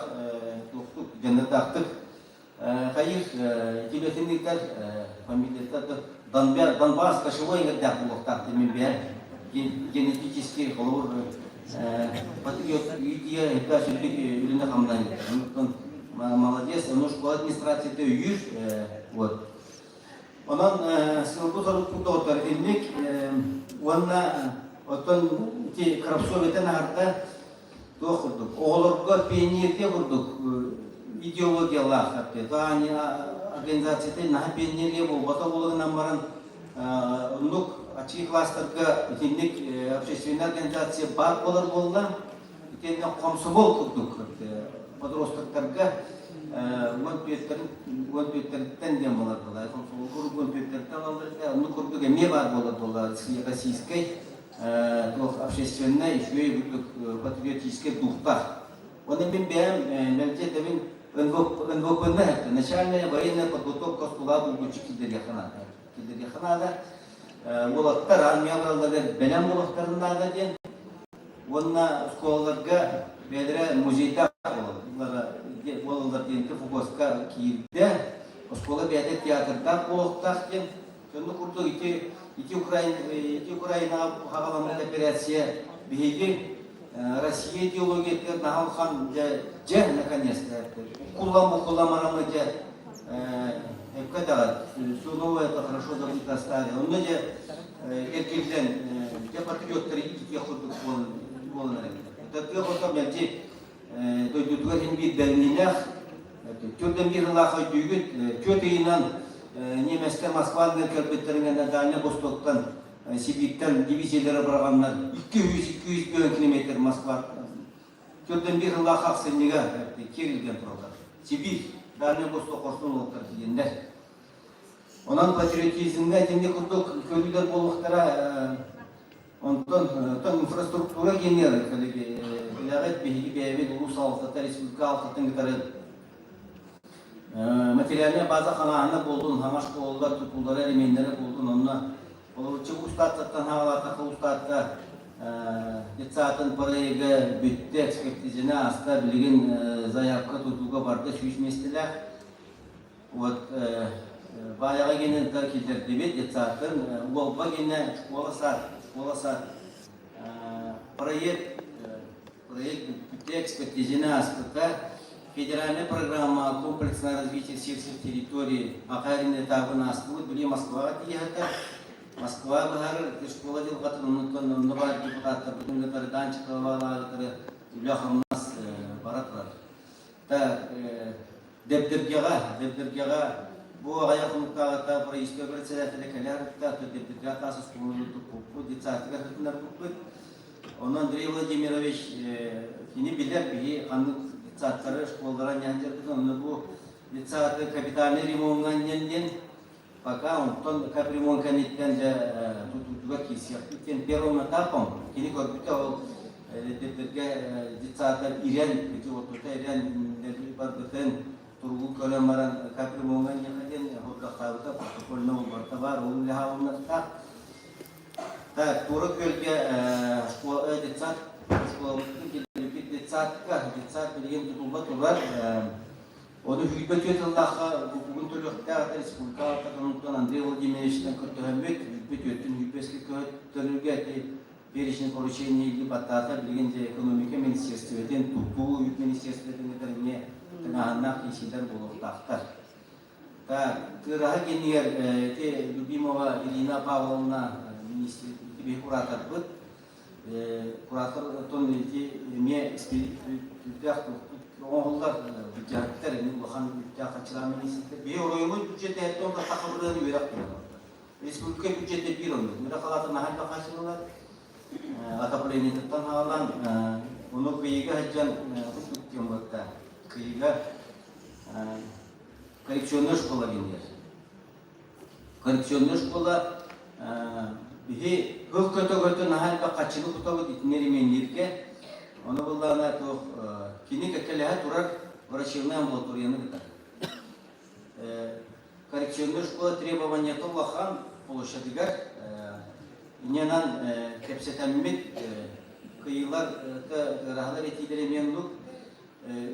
туохтук дьаныардаахтык Хайыр тибетинниктэр фамилията Донбасс кошевой иҥэрдээх буолуохтаах диэн мин бэйэм генетический холобур патриот идея это сүрдүк үлэни хамнаан молодец ону школа администрацията өйүүр вот онон сылгы сорукпут доҕоттор итинник уонна оттон ити Кравцов этэн аһарда туох курдук оҕолорго пионерия курдук идеологиялаах организацията наһаа пионерия буолбата буоларынан баран оннук аччыгый класстарга итинник общественная организация баар буолар буолла итиэннэ комсомол курдук подростоктарга 14-тэн диэн буолар буолла комсомол курдук 14-тэн аллар оннук курдук эмиэ баар буолар буолла российскай туох общественнай үчүгэй курдук патриотическай духтаах. Оны мин бэйэм мэлдьи этэбин НВП-ны эттэ начальная военная подготовка оскуолаҕа булгуччу киллэриэххэ наада. Киллэриэххэ наада. Уолаттар армия баралларыгар бэлэм буолуохтарын наада диэн. Уонна оскуолаларга бэйэлэрэ музейдаах буолаллар диэн ФУГОСка киирдэ. Оскуола бэйэтэ театрдаах буолуохтаах диэн. Сонно курдук ити ити Украина ити Украинаҕа хаҕаламмыт операция биһиги Россия идеологиятыгар наһаа улахан дьэ дьэ наконец-то уккуллан буккуллан бараммы дьэ эпкэ даҕа все новое это хорошо забыто старое онно дьэ эргиллэн дьэ патриоттары иитиэх курдук буолан эрэр. Это тыа хотон мэлдьи дойдутугар иһин биир бэриниилээх Төрдөн биир сыллаах өйдүүгүт, түөрт ыйынан немецтэр Москваны кэлбиттэрин Дальний Востоктан, Сибииртэн дивизиялары быраҕаннар 200-200 километр Москва төрдөн биир сыллаах ахсынньыга киэр илгэн тураллар. Сибиир, Дальний Восток хорсун уолаттар тиийэннэр. Онон патриотизмҥа итинник курдук көрүүлэр буолуохтара. Онтон инфраструктура генеры билэҕит биһиги бэйэбит улуус салалтата республика алтатын кытары материальная база хаҥааһына буоллун, хаҥа школалар тутуулара, элеменнэрэ буоллун, онно олоруччу устааттаттан хаалаатахха устаатта детсаатын проега бүттэ, экспертизаны ааста, билигин заявка тутууга барда 100 миэстэлээх. Вот Баайаҕа гинэ киллэрдибит детсадтан Уолба гинэ школа сад, школа сад проект проект бүппүтэ экспертизаны ааспыта федеральная программа комплексное развитие сельских территорий Ахарин этабын ааспыбыт били Москваҕа тиийэхэтэ Москва быһаарар школа дьылҕатын оннуттан онно баар депутаттарбытын кытары Данчикова кытары үлэ-хамнас бара турар. Так, Дэбдиргэҕэ, Дэбдиргэҕэ бу аҕыйах хонуктааҕыта правительство председателэ кэлэ сырытта, Дэбдиргэ таас оскуоланы туппуппут, детсадка сытыннарбыппыт. Онно Андрей Владимирович кини билэр биһи ханнык детсадтары, школалары анньан дьарбытын, онно бу детсады капитальный ремоҥҥа анньан диэн пока онтон капремонт кэнниттэн дьэ тутуутугар киирсиэхпит диэн первым этапом кини көрбүтэ ол Дэбдиргэ детсадтар ирэн ити ортото ирэн барбытын туругу көрөн баран капремоҥҥа анньыха диэн хордохтаабыта протокольно барыта баар ол үлэ хаалыннахтаах так Туора Күөлгэ школа детсад школабытын киллэрбит детсадка детсад билигин тутулла турар Ону 24 сыллаахха бүгүн төлүөхтээх республика алтатынуттан Андрей Владимировичтан көрдөһөммүт, үүрбүт үөттүн үүрбэскэ көһөттөрөргө эти перечень поручений или баттаата билигин же экономика министерствотын, тутуу үп министерствотын кытары эмиэ тыҥааһыннаах киирсиилэр буолуохтаахтар. Так, Тыараһа кэннигэр ити Любимова Ирина Павловна министр ити кураторбыт Куратор оттон ити эмиэ үптээх оҥоһуллар бюджеттэр эмиэ улахан үптээх хаччылаан министрдэр. Биһи оройуоммут бюджетэ эттон да сахабырыан үөрэх туһунан. Республика бюджетэ биир оннук. Үөрэх халаатын наһаа элбэх хаччылалар. Отоплениетыттан хаалан ону Кыйыга сылдьан курдук диэн буолта. Кыйыга коррекционная школа диэннэр. Коррекционная школа биһи кыл көтө-көтө наһаа элбэх хаччыны кутабыт итини ремиэннииргэ. Ону буллаҕына туох кини кэккэлэһэ турар врачебнай амбулаторияны кытары. Коррекционная школа требованиета улахан площадыгар инньэнэн кэпсэтэммит кыйылар ыараһалар этиилэрэ эмиэ оннук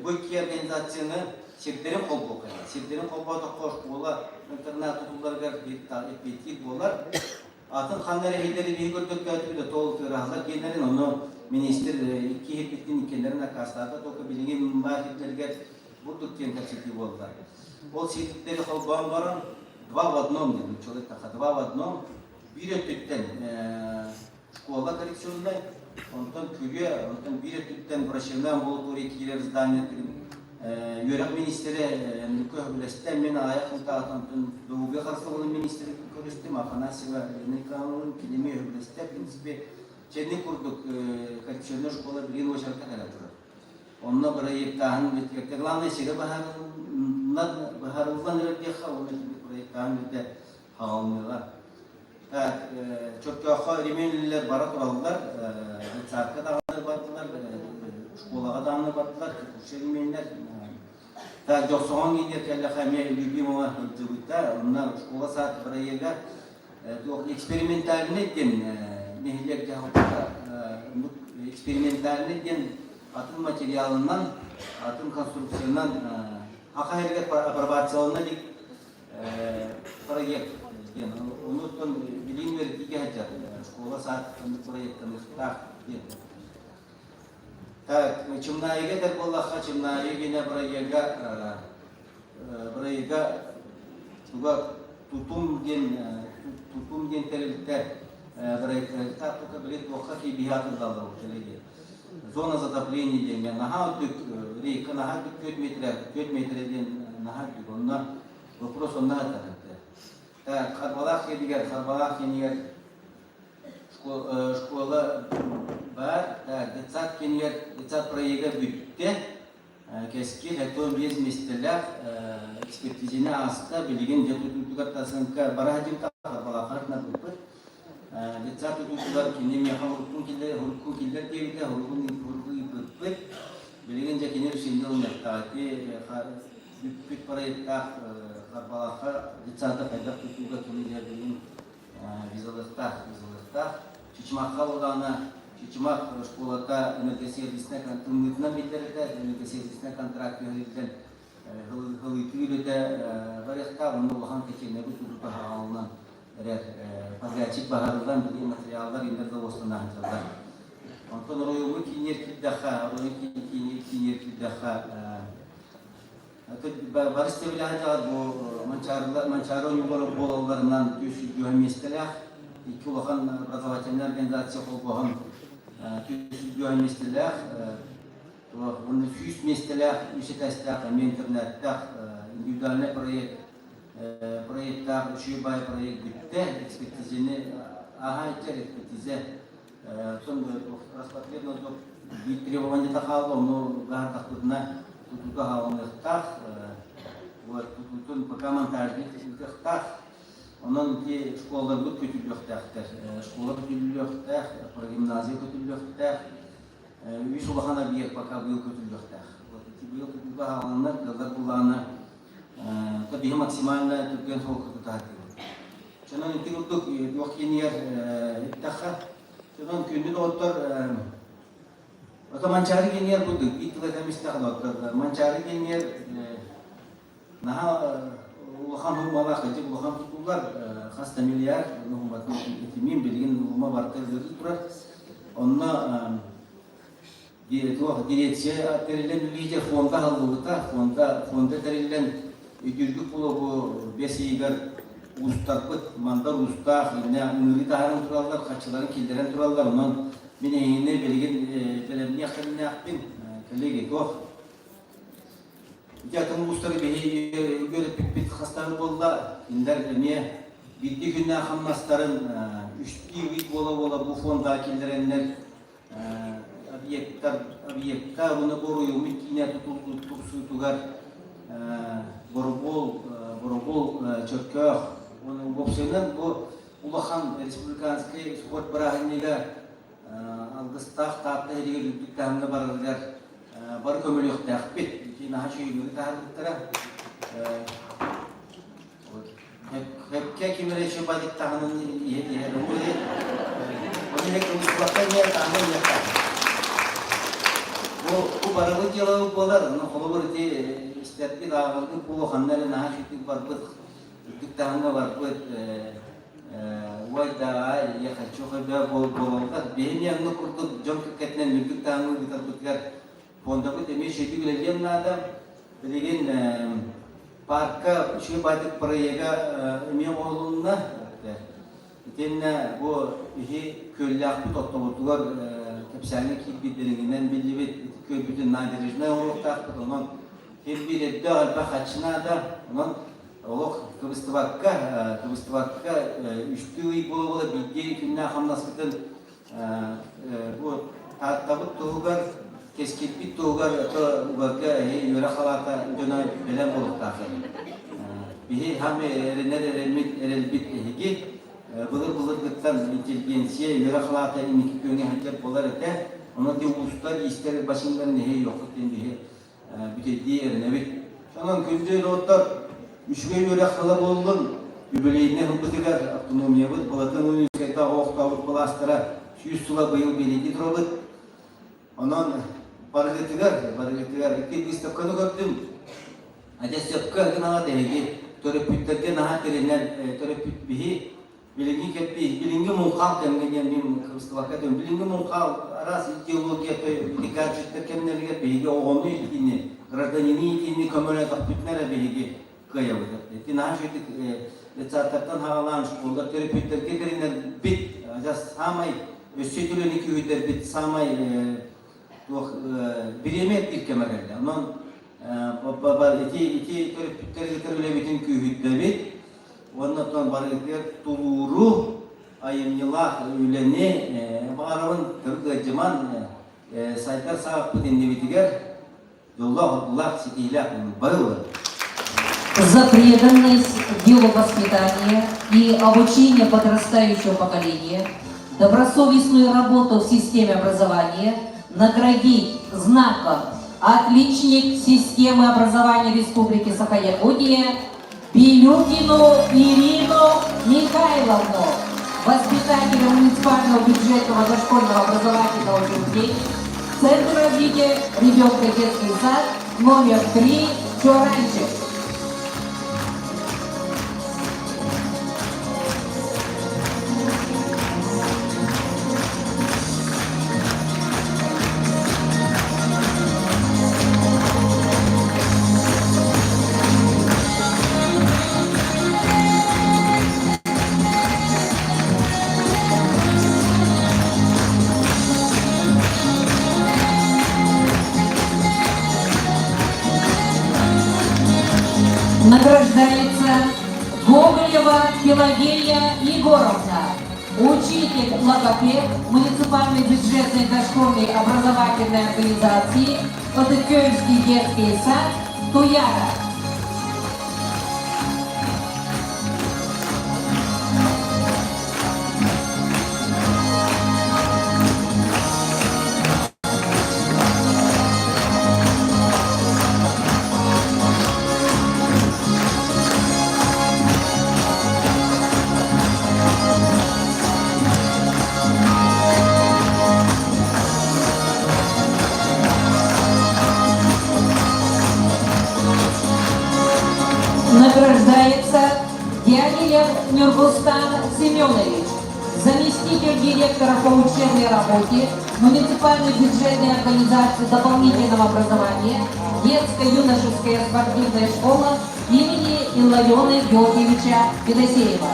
Бу икки организацияны сирдэрин холбуохха Сирдэрин холбоотоххо школа интернат тутулларыгар эппиэттиир буолар. Атын ханна эрэ иһиллэри биһи көрдөктөөтүбүт да тоол тыыраһалар диэннэрин ону министр икки иһирбиттин иккиэннэрин аккаастаата только билигин баар сирдэригэр бурдук диэн кэпсэтии буолла. Ол сирдэри холбоон баран два в одном диэн нууччалыы эттэххэ два в одном биир өттүттэн школа коррекционнай, онтон күрүө, онтон биир өттүттэн врачебнай амбулатория киирэр здание үөрэх министрэ Нука сөбүлэстэ, мин аҕыйах сылтааҕыта онтон доруобуйа харыстабылын министрин көрүстүм, Афанасьева Елена Николаевналыын кини эмиэ сөбүлэстэ, в принципе, чэнник курдук коррекционнай школа билигин уочаракка кэлэ турар. Онно бырайыактааһын бүтүөктэ. Главное сири быһаарыллан эрэр диэххэ, уонна проектааһын бүтэ хаалыныаҕа. Так, Чөркөөххө ремень бара тураллар, детсадка даҕаны бардылар. Школаҕа даҕаны бардылар, текущай именнэр. Так, Дьохсоҕон киинигэр кэллэххэ эмиэ Любимова сылдьыбыта. Онно школа-сад бырайыага туох экспериментальный диэн нэһилиэк дьаһалтата экспериментальный диэн атын материалынан, атын конструкциянан Аха иһигэр апробациялана илик проект диэн. Онуттан билиин үөрэтиигэ сылдьар школа-сад оннук проектаныахтаах диэн. Так, Чымнаайыга этэр буоллахха, Чымнаайы гинэ бырайыага бырайыага туга тутум диэн тутум диэн тэрилтэ бырайыктаах тука били туохха киирбиһи атыллаллар кэлэги. Зона затопления диэҥҥэ наһаа үрдүк рейка наһаа үрдүк 4 метрэ 4 метрэ диэн наһаа үрдүк онно вопрос онно сытар. Так, Харбалаах киэнигэр Харбалаах киэнигэр школа баар, детсад киинигэр детсад проега бүттэ. Кэскил 75 миэстэлээх экспертизаны ааста. Билигин дьэ тутуутугар тасынка бара сылдьыбыта Харбалаахха быппыт. Детсад тутуутугар кини миэхэ уруккун киллэр, урукку киллэр диэбитэ, уруккун ыыппыппыт. Билигин дьэ кини решение ылыныахтаах. Ити бүппүт проектаах Харбалаахха детсады хайдах тутууга кини дьэ билигин визалыахтаах, визалыахтаах. Чычымахха буоллаҕына, Чычымах школата энергосервиснай тымныытынан биллэр этэ, энергосервиснай контракт түһэриллэн ылыытыы үлэтэ барыахтаах, онно улахан котельнайбыт тутуута хаалынан эрэр подрядчик баһарыллан билии материаллар индер завозтан сылдьаллар. Онтон оройуоҥҥа киинигэр киирдэххэ, оройуон киинигэр киирдэххэ Бары стебелэһэ дьаҕар бу Манчаары ойуулара буолалларынан 320 миэстэлээх икки улахан образовательнай организация холбоһон 320 миэстэлээх уонна 100 миэстэлээх үс этээстээх эмиэ интернеттээх индивидуальный проект проектаах үчүгэй баай проект бүттэ экспертизаны ааһа иччэр экспертиза Оттон Роспотребнадзор биир требованиета хаалла, ону баһардахпытына тутуута хаалыныахтаах, вот тутуутун пока монтажник ыытыахтаах. Онон ити школаларбыт көтүллүөхтээхтэр. Школа көтүллүөхтээх, прогимназия көтүллүөхтээх, үс улахан объект пока быйыл көтүллүөхтээх. Вот ити быйыл тутууга хааланнар, кыаллар буллаҕына, биһи максимально түргэн суолга тутаһатыыбыт. Онон ити курдук туох киинигэр эттэххэ, онон күндү доҕоттор ото Манчаары киинигэр курдук биир тыл этэн истэх доҕоттор Манчаары киинигэр наһаа улахан уһумалаах ити улахан тутуулар хас да миллиард уһуматын этимиин билигин уһума барыта ыарыы турар. Онно туох дирекция тэриллэн үлэлиир фонда аһыллыбыта. Фонда, фонда тэриллэн үтүргү кулубу бэс ыйыгар уустарбыт, мандар уустаах, иннэ ыҥырыы таһааран тураллар, хаччыларын киллэрэн тураллар. Онон мин эһигини билигин бэлэмниэх кэмнээхпин. Коллеги, туох Ити атын улуустары биһи үөрэппиппит хастаан буолла. Кинилэр эмиэ биирдии күннээх хамнастарын үстүү ый буола-буола бу фондаҕа киллэрэннэр объектар объекка уонна бу оройуоммут киинэ тупсуутугар Боробуол Боробуол Чөркөөх уонна уопсайынан бу улахан республиканскай спорт бырааһынньыга алгыстаах Таатта иһигэр үрдүк таһымҥа барарыгар бары көмөлүөхтээхпит. Ити наһаа үчүгэй таһаарбыттара. Хэпкэ ким эрэ еще бадик таһынан иһэн иһэр. Ол иһэ кылыстыбакка иһэр таһынан иһэр. Бу бу барыбыт дьыалабыт буолар. Ону холобур ити истэрбит ааҕарбыт буолуо ханна эрэ наһаа үчүгдүк барбыт, үрдүк таһымҥа барбыт уойдааҕа я хочу хайда буолаллар. Биһини оннук курдук дьон кэккэтинэн үрдүк таһымҥа ыытарбытыгар Фондабыт эмиэ үчүгэйдик үлэлиэн наада. Билигин парка үчүгэй баайдык проега эмиэ оҥоһулунна. Итиэннэ бу биһи күөллээхпит оттобутугар кэпсээҥҥэ киирбит дириҥинэн биллибит ити күөлбүтүн набережнай оҥоруохтаахпыт. Онон син биир элбэх элбэх харчы наада. Онон олох кыбыстыбакка, кыбыстыбакка үстүү ый буола-буола биирдии күннээх хамнаспытын Бу Тааттабыт туһугар, кэскилбит туһугар ото угарга эһи үөрэх халаата дьоно бэлэм буолуохтаахтар. Биһи хам эрэнэр эрэммит эрэлбит эһиги былыр-былыргыттан интеллигенция үөрэх халаата инники күөҥҥэ сылдьар буолар этэ. Онон ти уустар, иистэр бачыымнарын эһи йоххут диэн биһи бүтэйдии эрэнэбит. Онон күндү доҕоттор, үчүгэй үөрэх сыла буоллун, юбилейнай ылбытыгар автономиябыт Былатын Ойуунскайдаах олохтообут былаастара 100 сыла быйыл бэлиэтии турабыт. Онон барыгытыгар, барыгытыгар икки выставканы көрдүм. Адьас сөпкө гынаҕыт эһиги төрөппүттэргэ наһаа тирэнэр төрөппүт биһи Билиҥҥи кэлбии, билиҥҥи муҥхаал кэмҥэ диэн мин кыбыстыбакка этим. Билиҥҥи муҥхаал араас идеология, гаджеттар кэмнэригэр биһиги оҕону иитиини, гражданины иитиини көмөлөтөхпүтүнэ эрэ биһиги кыайабыт. Ити наһаа үчүгэйдик детсадтартан хаалаан школалар төрөппүттэргэ тэринэрбит адьас саамай өссө үлэни күүһүрдэрбит саамай туох бириэмэ ирдиир кэмэ кэллэ. Онон ити ити төрөппүттэр ыытар үлэбитин күүһүрдэбит. Уонна оттон барыгытыгар тулууру, айымньылаах үлэни баҕарабын, төрүт ыалдьыман, сайдар саҕахпыт иннибитигэр дьоллоох-оргулаах, ситиһиилээх бары буолар. За преданность делу воспитания и обучения подрастающего поколения, добросовестную работу в системе образования наградить знаком «Отличник системы образования Республики Саха-Якутия» Билюкину Ирину Михайловну, воспитателя муниципального бюджетного дошкольного образовательного учреждения Центр развития ребенка детский сад номер 3 Чуранчик. Награждается Гоголева Пелагея Егоровна, учитель логопед муниципальной бюджетной дошкольной образовательной организации Потыкельский детский сад Туяра. Награждается Дягилев Нюргустан Семенович, заместитель директора по учебной работе муниципальной бюджетной организации дополнительного образования детско-юношеская спортивная школа имени Иллариона Георгиевича Федосеева.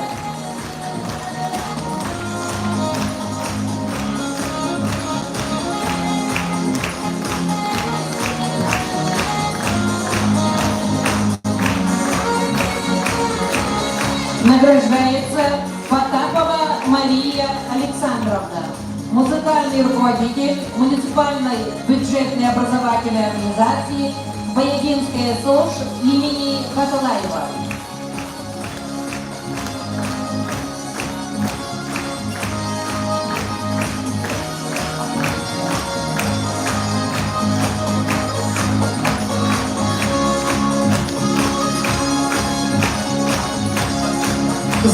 Награждается Потапова Мария Александровна, музыкальный руководитель муниципальной бюджетной образовательной организации Баягинская СОЖ имени Хаталаева.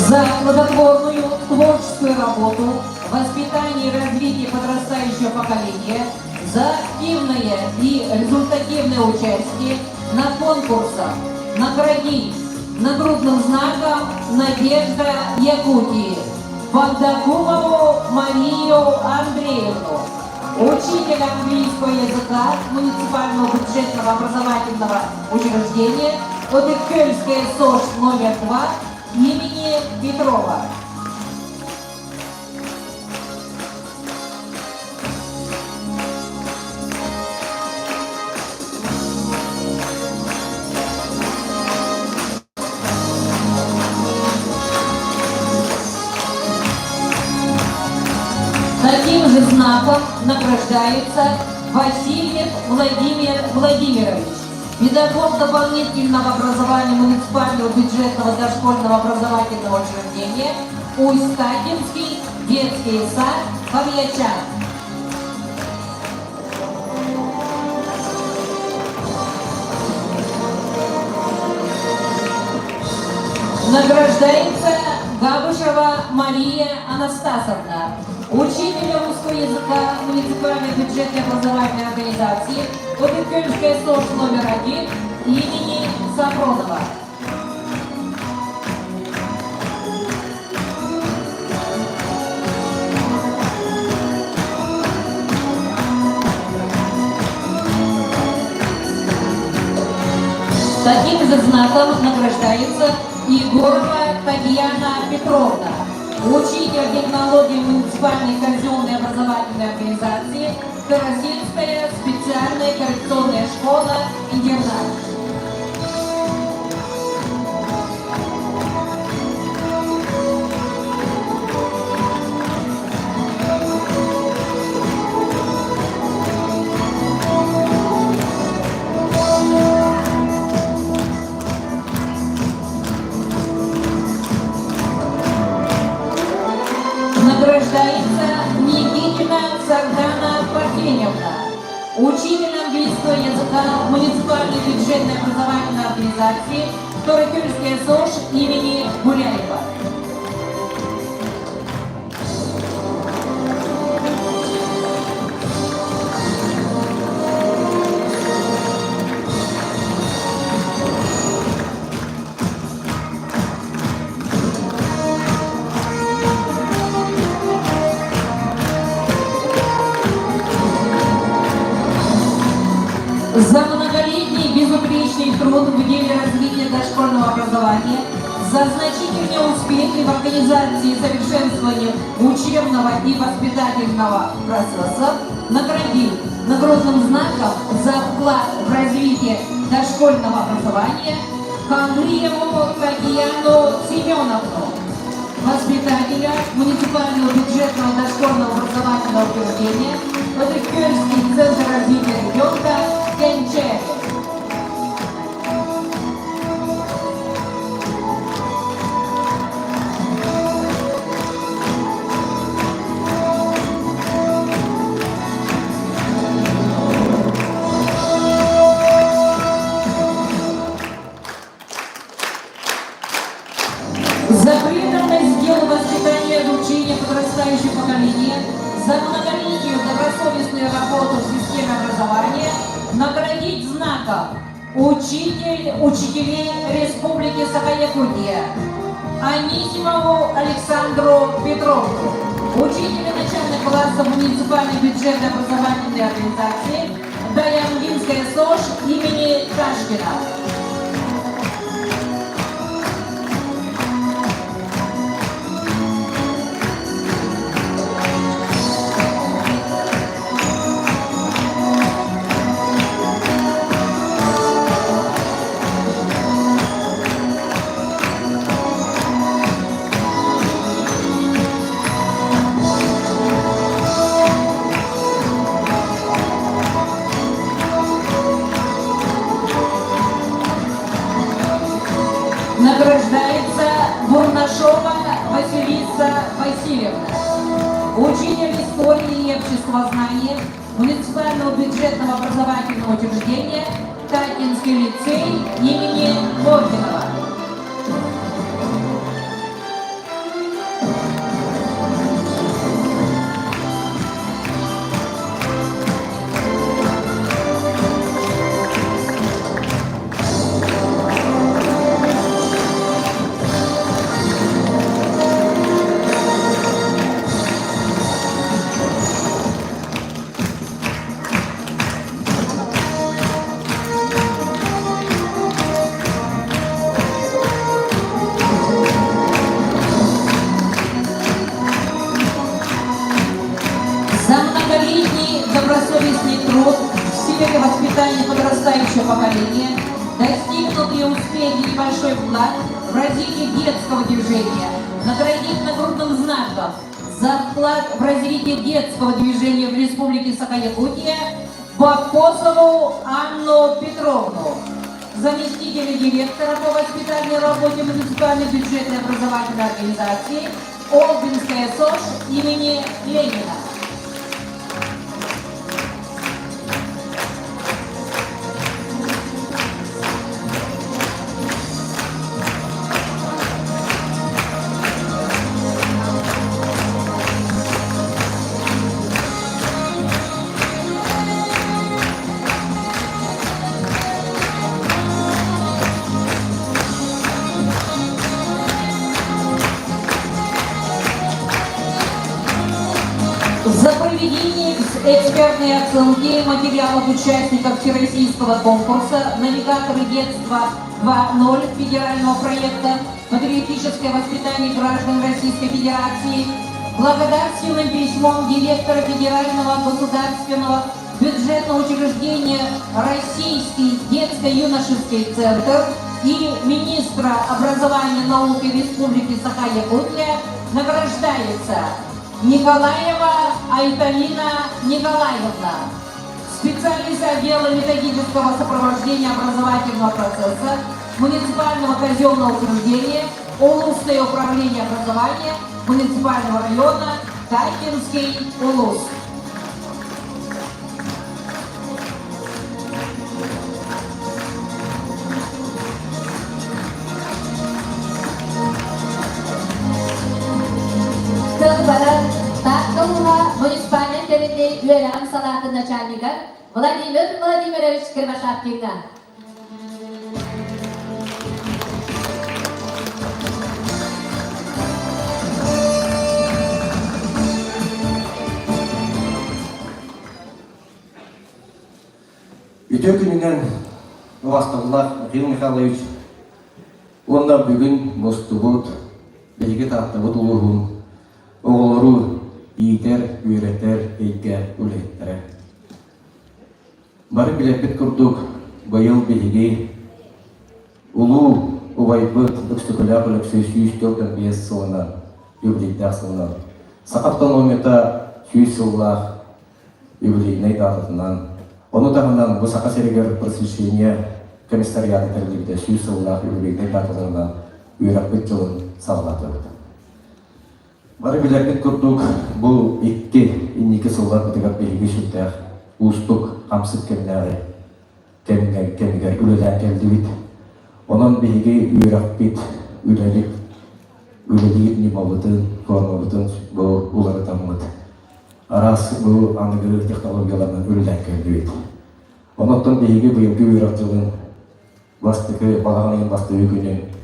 За плодотворную творческую работу в воспитании и развитии подрастающего поколения, за активное и результативное участие на конкурсах наградить нагрудным знаком «Надежда Якутии» Багдакумову Марию Андреевну, учителя английского языка муниципального бюджетного образовательного учреждения Одыккельская СОЖ номер 2 имени Петрова. Таким же знаком награждается Васильев Владимир Владимирович, педагог дополнительного образования муниципального бюджетного дошкольного образовательного учреждения Усть-Катинский детский сад Павьячан. Награждается Габышева Мария Анастасовна, учитель русского языка муниципальной бюджетной образовательной организации Обыкельская СОЖ номер 1 имени Сафронова. Таким же знаком награждается Егорова Татьяна Петровна, учитель технологии муниципальной казенной образовательной организации Карасинская специальная коррекционная школа-интернат. Награждается Никитина Сардана Парфеневна, учитель английского языка муниципальной бюджетной образовательной организации Торакюльская СОЖ имени Гуляева. За многолетний безупречный труд в деле развития дошкольного образования, за значительные успехи в организации и совершенствовании учебного и воспитательного процесса наградил нагрудным знаком за вклад в развитие дошкольного образования Хангриеву Татьяну Семеновну, воспитателя муниципального бюджетного дошкольного образовательного учреждения Подыкельский центр развития ребенка Кенче. За преданность делу воспитания и обучения подрастающего поколения, за многолетнюю добросовестную работу в системе образования наградить знаком «Учитель учителей Республики Саха-Якутия» Анисимову Александру Петровну, учителя начальных классов муниципальной бюджетной образовательной организации Даянгинская СОЖ имени Кашкина. Награждается Бурнашова Василиса Васильевна, учитель истории и общества знания муниципального бюджетного образовательного учреждения Татинский лицей имени Логинова. За многолетний добросовестный труд в сфере воспитания подрастающего поколения, достигнутые успехи и большой вклад в развитие детского движения, наградить нагрудным знаком за вклад в развитие детского движения в Республике Саха-Якутия Бакосову Анну Петровну, заместителя директора по воспитательной работе муниципальной бюджетной образовательной организации Олбинская СОЖ имени Ленина. проведении экспертной оценки материалов участников Всероссийского конкурса «Навигаторы детства 2.0» федерального проекта «Патриотическое воспитание граждан Российской Федерации» благодарственным письмом директора Федерального государственного бюджетного учреждения «Российский детско-юношеский центр» и министра образования и науки Республики Саха-Якутия награждается Николаева Айталина Николаевна, специалист отдела методического сопровождения образовательного процесса муниципального казенного учреждения Улусное управление образования муниципального района Тайкинский Улус. Тыл барар Таатта улууһа муниципальнай тэриллии үөрэҕин салаатын начальнига Владимир Владимирович Кривошапкиҥҥа. Үтүө күнүнэн убастабыллаах Михаил Михайлович уонна бүгүн мустубут биһиги Тааттабыт улууһун оҕолору иитэр, үөрэтэр эйгэ үлэһиттэрэ. Бары билэрбит курдук, быйыл биһиги улуу убайбыт Өксөкүлээх Өлөксөй 145 сылынан, юбилейдаах сылынан, саха автономията 100 сыллаах юбилейнай даататынан, ону таһынан бу Саха сиригэр просвещение комиссариата тэриллибитэ 100 сыллаах юбилейнай дааталарынан үөрэхпит дьылын саҕалаатыбыт. Бары билэрбит курдук, бу икки инники сылларбытыгар биһиги сүрдээх уустук хамсык кэмнээҕи кэмҥэ кэмигэр үлэлээн кэллибит. Онон биһиги үөрэхпит, үлэбит, үлэлиир ньымабытын, формабытын бу уларытаммыт. Араас бу аныгы технологияларынан үлэлээн кэллибит. Онон биһиги быйылгы үөрэх дьылын бастакы балаҕан ыйын бастакы күнүн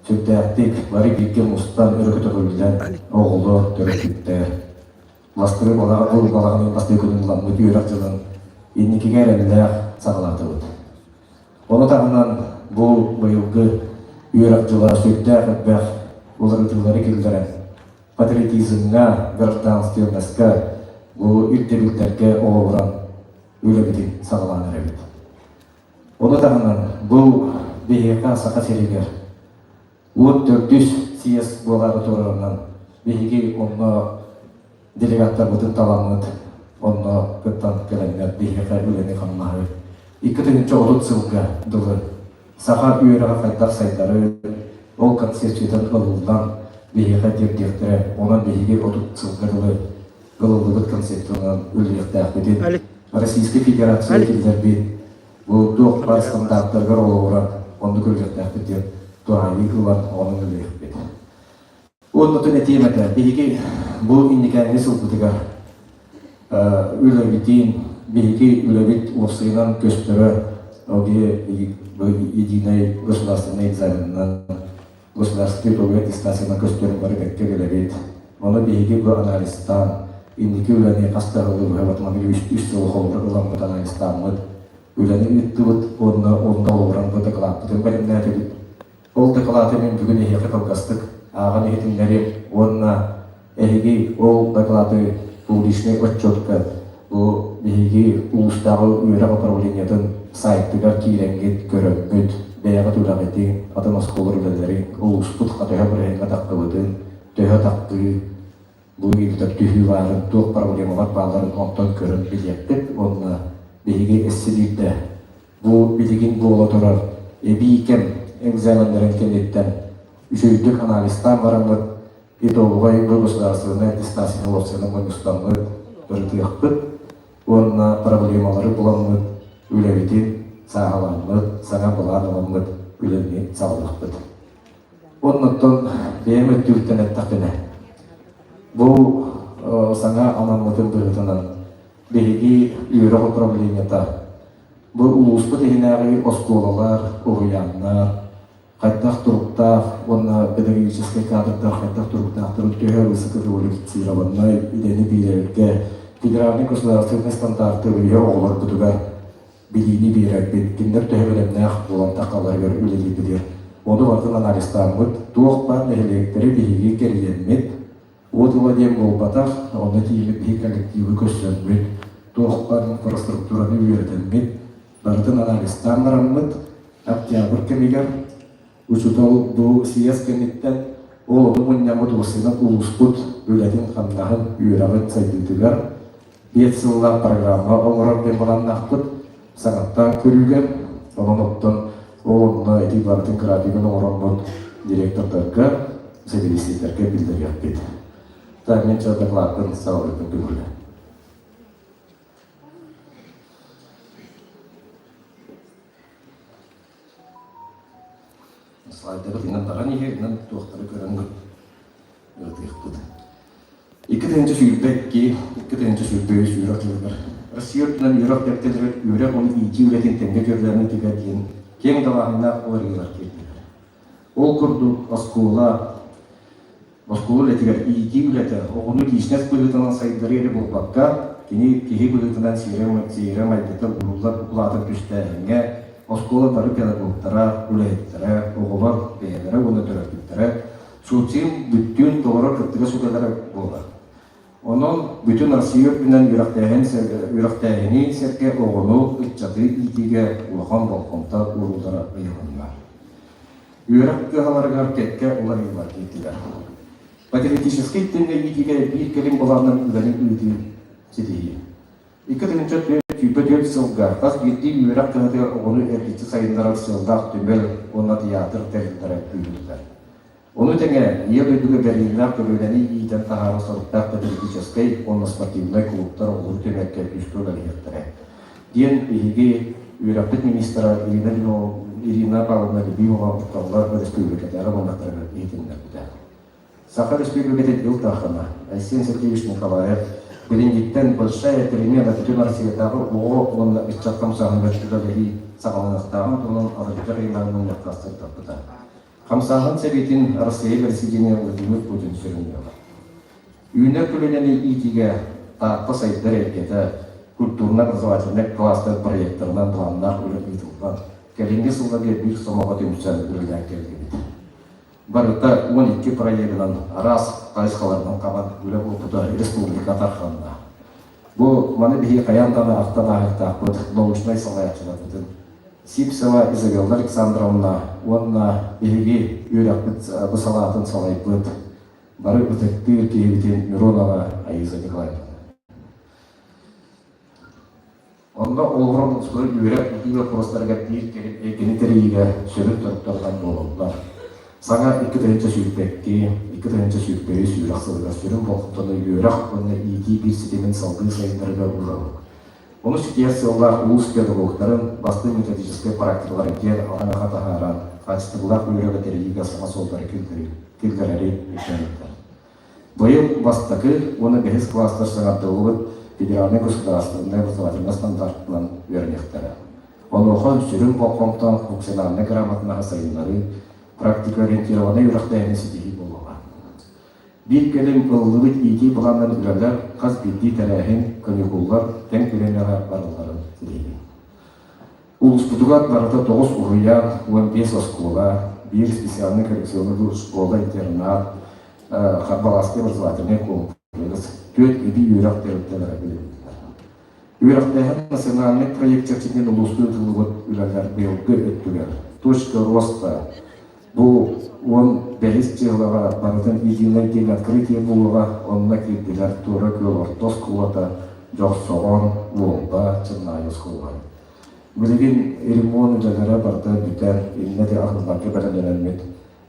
сүрдээхтик бары бииргэ мустан өрө көтөҕүллэн оҕолор төрөппүттэр бастакы балаҕан бу балаҕан ыйын бастакы күнүн ыламмыт үөрэх дьылын инникигэ эрэллээх саҕалаатыбыт. Ону таһынан бу быйылгы үөрэх дьыла сүрдээх элбэх уларытыылары киллэрэн патриотизмҥа, гражданственноска бу ирдэбилтэргэ олоҕуран үлэбитин саҕалаан эрэбит. Ону таһынан бу биһиэхэ Саха сиригэр уот төрдүс съезд буолаары турарынан биһиги онно делегаттарбытын таламмыт онно кыттан кэлэннэр биһиэхэ үлэни-хамнаһы 2030 сылга дылы саха үөрэҕэ хайдах сайдары ол концепциятын ылыллан биһиэхэ тиэрдиэхтэрэ онон биһиги 30 сылга дылы ылыллыбыт концепциянан үлэлиэхтээхпитин Российскай Федерация киллэрбит бу туох баар стандартарыгар олоҕуран оннук үлэлиэхтээхпит диэн туһаайыы ылан онон үлэлиэхпит. Уоннатын этиэм этэ, биһиги бу инникээҥҥи сылбытыгар үлэбитин, биһиги үлэбит уопсайынан көстөрө ОГЭ единый государственный экзаменынан государственный итоговый аттестациянан көстөрүн бары бэккэ билэбит. Ону биһиги бу анализтаан, инники үлэни хас да сылы быһа батманы үс сыл холобур ыламмыт анализтааммыт, үлэни ыыттыбыт уонна онно олоҕуран бу дакылааппытын бэлэмнээтибит. Ол дакылааты мин бүгүн эһиэхэ кылгастык ааҕан иһитиннэриэм уонна эһиги ол дакылааты публичнай отчетка бу биһиги улуустааҕы үөрэх управлениетын сайтыгар киирэҥҥит көрөҥҥүт, бэйэҕит үлэҕитин, атын оскуола үлэлэрин, улууспут төһө бырайыаҥҥа таххыбытын, төһө таххыы, бу ыйытар түһүү баарын, туох проблемалар баалларын онтон көрөн билиэхпит уонна биһиги эссе бу билигин буола турар эбии кэм экзаменнарын кэнниттэн үчүгэйдик анализтаан бараммыт итоговай государственнай аттестацияны уопсайынан мунньустаммыт ырытыахпыт уонна проблемалары буламмыт үлэбитин сааһыламмыт, саҥа былаан ыламмыт үлэни саҕалыахпыт. Оннуттан бэйэм өттүбүттэн эттэхпинэ, бу саҥа анаммытын быһыытынан биһиги үөрэх управлениета бу улууспут иһинээҕи оскуолалар, уһуйааннар, хайдах туруктаах уонна педагогическай кадрдар хайдах туруктаахтарын төһө высококвалифицированнай идэни биэрэргэ Федеральнай государственнай стандарты үйэ оҕолорбутугар билиини биэрэрбит, кинилэр төһө бэлэмнээх буолан таххаларыгар үлэлиирбитигэр ону барытын анализтааммыт, туох баар нэһилиэктэри биһиги кэрийэммит, уот ыла диэн буолбатах, онно тиийбит биһиги коллективы көрсөммүт, туох баар инфраструктураны үөрэтэммит, барытын анализтаан бараммыт, октябрь кэмигэр Учуутал бу съезд кэнниттэн ол ону мунньаммыт уопсайынан улууспут үлэтин-хамнаһын, үөрэҕин сайдыытыгар биэс сыллаах программа оҥорор диэн былааннаахпыт. Саҥаттан көрүүгэ, онон оттон ол онно ити барытын графигын оҥороммут директордарга, сэбиэдиссэйдэргэ биллэриэхпит. Так, мен докладпын саҕалыырбын көҥүлэ. Слайдары инэн баран иһэр, инэн туохтары көрөн ырытыахпыт. 2022, 2023 үөрэх дьылыгар Россия үрдүнэн үөрэх тэрилтэлэригэр үөрэх уонна иитии үлэтин тэҥҥэ дьүөрэлээһин диэн киэҥ далааһыннаах уларыйыылар киирдилэр. Ол курдук оскуола Оскуола үлэтигэр иитии үлэтэ оҕону лиичинэс быһыытынан сайыннарыы эрэ буолбакка, кини киһи быһыытынан сиэрэ-майгыта ууруллар укулаатын түстээһиҥҥэ оскуола бары педагогтара, үлэһиттэрэ, оҕолор бэйэлэрэ уонна төрөппүттэрэ социум бүттүүн толорор кыттыгас үлэлэрэ буолар. Онон бүтүн Россия үрдүнэн үөрэхтээһин үөрэхтээһини сэргэ оҕону, ыччаты иитиигэ улахан болҕомто ууруллара ыйылынна. Үөрэх кыһаларыгар кэккэ уларыйыылар киирдилэр. Патриотическай тыыҥҥа иитиигэ биир кэлим былаанынан үлэни ыытыы ситиһии. 2024 сылга хас биирдии үөрэх кыһатыгар оҕону эргиччи сайыннарар сыаллаах түмэл уонна театр тэриллэрэ күүһүрдэ. Ону тэҥэ, Ийэ дойдуга бэриниилээх көлүөнэни иитэн таһаарар соруктаах патриотическай уонна спортивнай кулууптар оҕолору түмэргэ күүскэ үлэлэһиэхтэрэ, диэн биһиги үөрэхпит министра Ирина Ирина Павловна Любимова Кутталлар өрөспүүбүлүкэтээҕи мунньахтарыгар иһитиннэрбитэ. Саха Республикатын Ил Дархана Айсен Сергеевич Николаев билиҥҥиттэн Большая перемена Бүтүн Россиятааҕы оҕо уонна ыччат хамсааһыныгар үлэлэһии саҕаланыахтааҕын туһунан атырдьах ыйынааҕы мунньахха сырдаппыта. Хамсааһын сэбиэтин Россия Бэрэсидьиэнэ Владимир Путин сүрүннүөҕэ. Үүнэр көлүөнэни иитиигэ Таатта сайдар эйгэтэ культурно-образовательнай кластер проектарынан былааннаах үлэ ыытыллан, кэлиҥҥи сылларга биир сомоҕо түмсэн үлэлээн кэллибит. Барыта 12 проегынан араас хайысхаларынан хабан үлэ буолбута республика тарҕанна. Бу маны биһиги хайаан даҕаны ахтан ааһыахтаахпыт научнай салайааччыларбытын Сивцева Изабелла Александровна уонна биһиги үөрэхпит бу салаатын салайбыт бары ытыктыыр киһибитин Миронова Аиза Николаевна. Онно олоҕуран устура үөрэх иитии боппуруостарыгар биир кэлим эйгэни тэрийиигэ сүрүн торуктарынан буолаллар. Саҥа 2022, 2023 үөрэх сылыгар сүрүн болҕомтону үөрэх уонна иитии биир ситимин салгыы сайыннарыыга уурабыт. Ону ситиһэр сыаллаах улуус педагогтарын бастыҥ методическай практикаларын киэр араҥаҕа таһааран, хаачыстыбалаах үөрэҕи тэрийиигэ саҥа суоллары киллэрэри ирдээбиттэр. Быйыл бастакы уонна бэһис кылаастар саҥардыллыбыт федеральнай государственнай образовательнай стандартынан үөрэниэхтэрэ. Онуоха сүрүн болҕомто функциональнай грамотнаһы сайыннарыы, практикоориентированнай үөрэхтээһини ситиһии буолуоҕа. Биир кэлим ылыллыбыт иитии былаанынан үлэлэр хас биирдии тэрээһин, каникуллар тэҥ бириэмэҕэ баралларын ситиһии. Улууспутугар барыта 9 уһуйаан, 15 оскуола, биир специальнай коррекционный школа-интернат, Харбалааскай образовательнай комплекс, түөрт эбии үөрэх тэрилтэлэрэ үлэлииллэр. Үөрэхтээһин национальнай проект чэрчитинэн улууска ыытыллыбыт үлэлэр быйылгы өттүгэр «Точка роста» бу 15 дьыалаҕа барытын единый день открытия буолуоҕа, онно киирдилэр Туора Күөл орто оскуолата, Дьохсоҕон, Уолба, Чыннаайы оскуолалара. Билигин ремонт үлэлэрэ барыта бүтэн, иннэ да аһылларга бэлэмнэнэммит,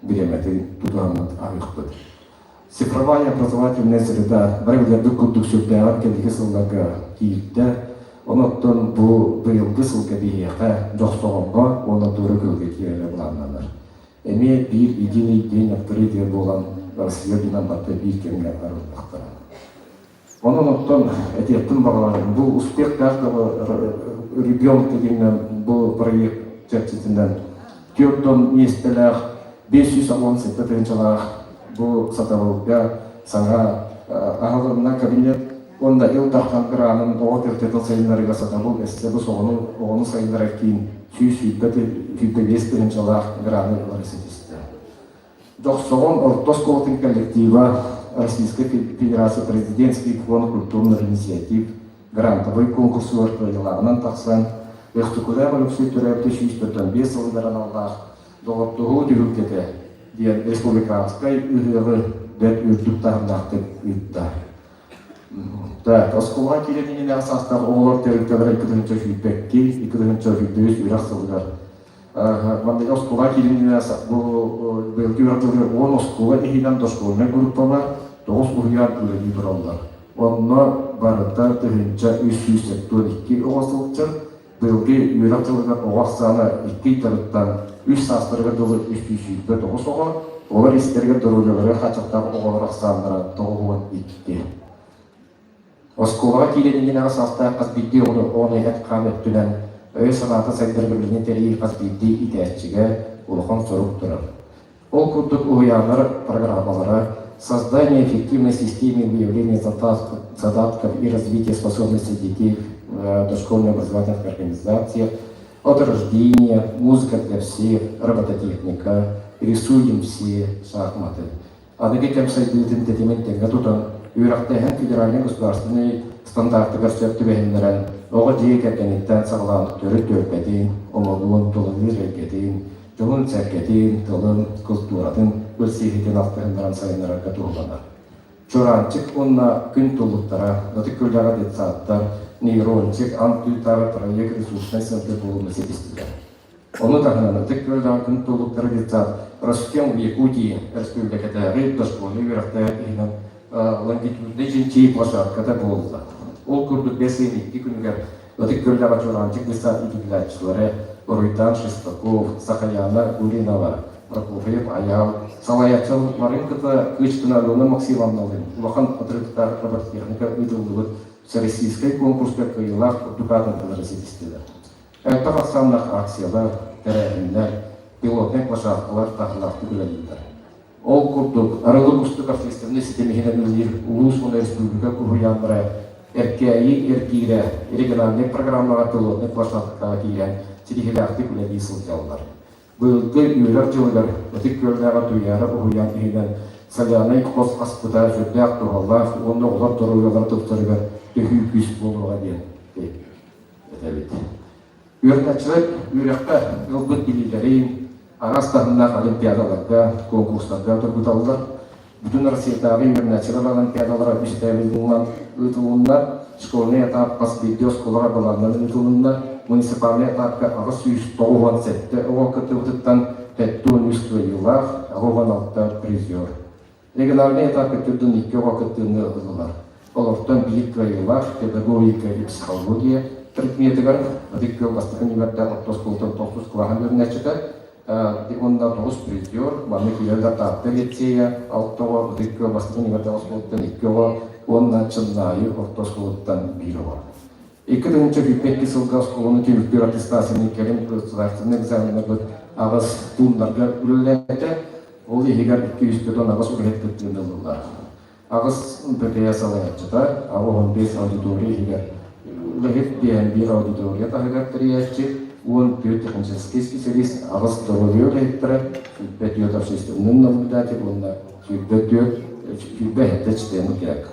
бириэмэтин тутуһаммыт аһыахпыт. Цифровая образовательная среда бары билэрбит курдук сүрдээҕин кэнники сылларга киирдэ. Онон бу быйылгы сылга биһиэхэ Дьохсоҕоҥҥо уонна Туора Күөлгэ киирэрэ былааннанар. Эмиэ биир единый день открытия буолан Россия үрдүнэн барыта биир кэмҥэ арыллыахтара. Онон оттон этиэхпин баҕарабын, бу успех каждого ребенка диэн бу проект чэрчитинэн 4 миэстэлээх 587 тыһыынчалаах бу сатабылга саҥа аһылынна кабинет. Уонна Ил Дархан гранын оҕо төрүтэтин сайыннарыыга сатабыл өссө бу оҕону сайыннарар киин 125 тыһыынчалаах граны ылары ситистэ. Дьохсоҕон орто оскуолатын коллектива Российскай Федерация Президентский фонд культурных инициатив грантовай конкурсугар кыайыылааҕынан тахсан, Өхтүкүлээх Өлөксөй төрөөбүтэ 145 сылыгар аналлаах Доҕордоһуу түһүлгэтэ диэн республиканскай ыһыаҕы бэрт үрдүк таһымнаахтык ыытта. Так, оскуолаҕа киирэн иннинээҕи саастаах оҕолор тэрилтэлэрэ 2 2 2 2 үөрэх сылыгар Маннык оскуола киириннэ бу быйылгы үөрэх дьылыгар 10 оскуола иһинэн дошкольнай группалар 9 уһуйаан үлэлии тураллар. Онно барыта 1372 оҕо сылдьар. Быйылгы үөрэх дьылыгар оҕо ахсаана икки ыйдарыттан үс саастарыгар дылы 329 оҕо, олор истэригэр доруобуйаларыгар хааччахтаах оҕолор ахсааннара 92. Оскуолаҕа киирэн иннинээҕи саастаах хас биирдии оҕону оҕону эт-хаан өттүнэн өйө-санаата сайдарыгар үлэни тэрийии хас биирдии иитээччигэ улахан сорук турар. Ол курдук уһуйааннар программалара «Создание эффективной системы выявления задатков и развития способностей детей в дошкольно-образовательных организациях», «От рождения», «Музыка для всех», «Робототехника», «Рисуем все», «Шахматы». Аныгы кэм сайдыытын тэтимин тэҥҥэ тутан, үөрэхтээһин федеральнай государственнай стандартыгар сөп түбэһиннэрэн, оҕо дьиэ кэргэниттэн саҕалаан төрүт түөлбэтин, омолуун, тулалыыр эйгэтин, дьонун-сэргэтин, тылын, култууратын ылсыыһытын алтыһыннаран сайыннарарга туһуланар. Чураанчык уонна Күн туллуктара, Ытык Күллэҕэ детсадтар, Нейрончик, Ан-Тыытааҕы проект ресурснай центр буолууну ситистилэр. Ону таһынан Ытык Күөллээх күн туллуктара детсад Ростем в Якутии өрөспүүбүлүкэтээҕи дошкольнай үөрэхтээх иһинэн лонгитюднай чинчийии площадката буолла. Ол курдук бэс ыйын икки күнүгэр Ытык Күөллээх Чуораанчык детсад иитиллээччилэрэ Уруйдаан Шестаков, Сахаяна Гуринова, Прокофьев Айаал салайааччыларын кытта Кычкина Алена Максимовналыын улахан отрядтаах робототехника ыытыллыбыт Всероссийскай конкурска кыайыылаах курдук аатын ылары ситистилэр. Элбэх ахсааннаах акциялар, тэрээһиннэр, пилотнай площадкалар таһымнаахтык үлэлииллэр. Ол курдук, Арылы кустук общественнай ситим иһинэн үлэлиир улуус уонна республика уһуйааннара Эркээйи эргиирэ региональнай программаҕа пилотнай площадкаҕа киирэн ситиһиилээхтик үлэлии сылдьаллар. Быйылгы үөрэх дьылыгар Ытык Күөллээҕи Туйаара уһуйаан иһинэн солянай хос аспыта сүрдээх туһалаах уонна оҕолор доруобуйалара тупсарыгар төһүү күүс буолуоҕа диэн этэбит. Үөрэнээччилэр үөрэххэ ылбыт билиилэрин араас таһымнаах олимпиадаларга, конкурстарга тургуталлар. Бүтүн Россиятааҕы үөрэнээччилэр олимпиадалара үс этээбилинэн ыытылынна. Школьный этап хас биирдии оскуолаҕа былаанынан ыытылынна. Муниципальнай этапка 897 оҕо кыттыбытыттан 73 кыайыылаах, 86 призер. Региональнай этапка төрдүн икки оҕо кыттыыны ыллылар. Олортон биир кыайыылаах педагогика и психология предметигэр Ытык Күөл бастакы нүмердээх орто оскуолатын тохсус кылааһын үөрэнээччитэ уонна тоҕус призер, манна киирэллэр Таатта лицея алта оҕо, Ытык Күөл бастакы нүмердээх оскуолаттан икки оҕо уонна Чыннаайы орто оскуолаттан биир оҕо. 2022 сылга оскуоланы түмүктүүр аттестацияны кэлин государственнай экзаменнарбыт аҕыс пууннарга үлэлээтэ. Ол иһигэр 248 үлэһит кыттыыны ыллылар. Аҕыс ПТС салайааччыта, 85 аудитория иһигэр үлэһит, биир аудитория таһыгар тэрийээччи, 14 технический специалист, аҕыс доруобуйа үлэһиттэрэ, 24 общественный наблюдатель уонна 24 27 член КЭК.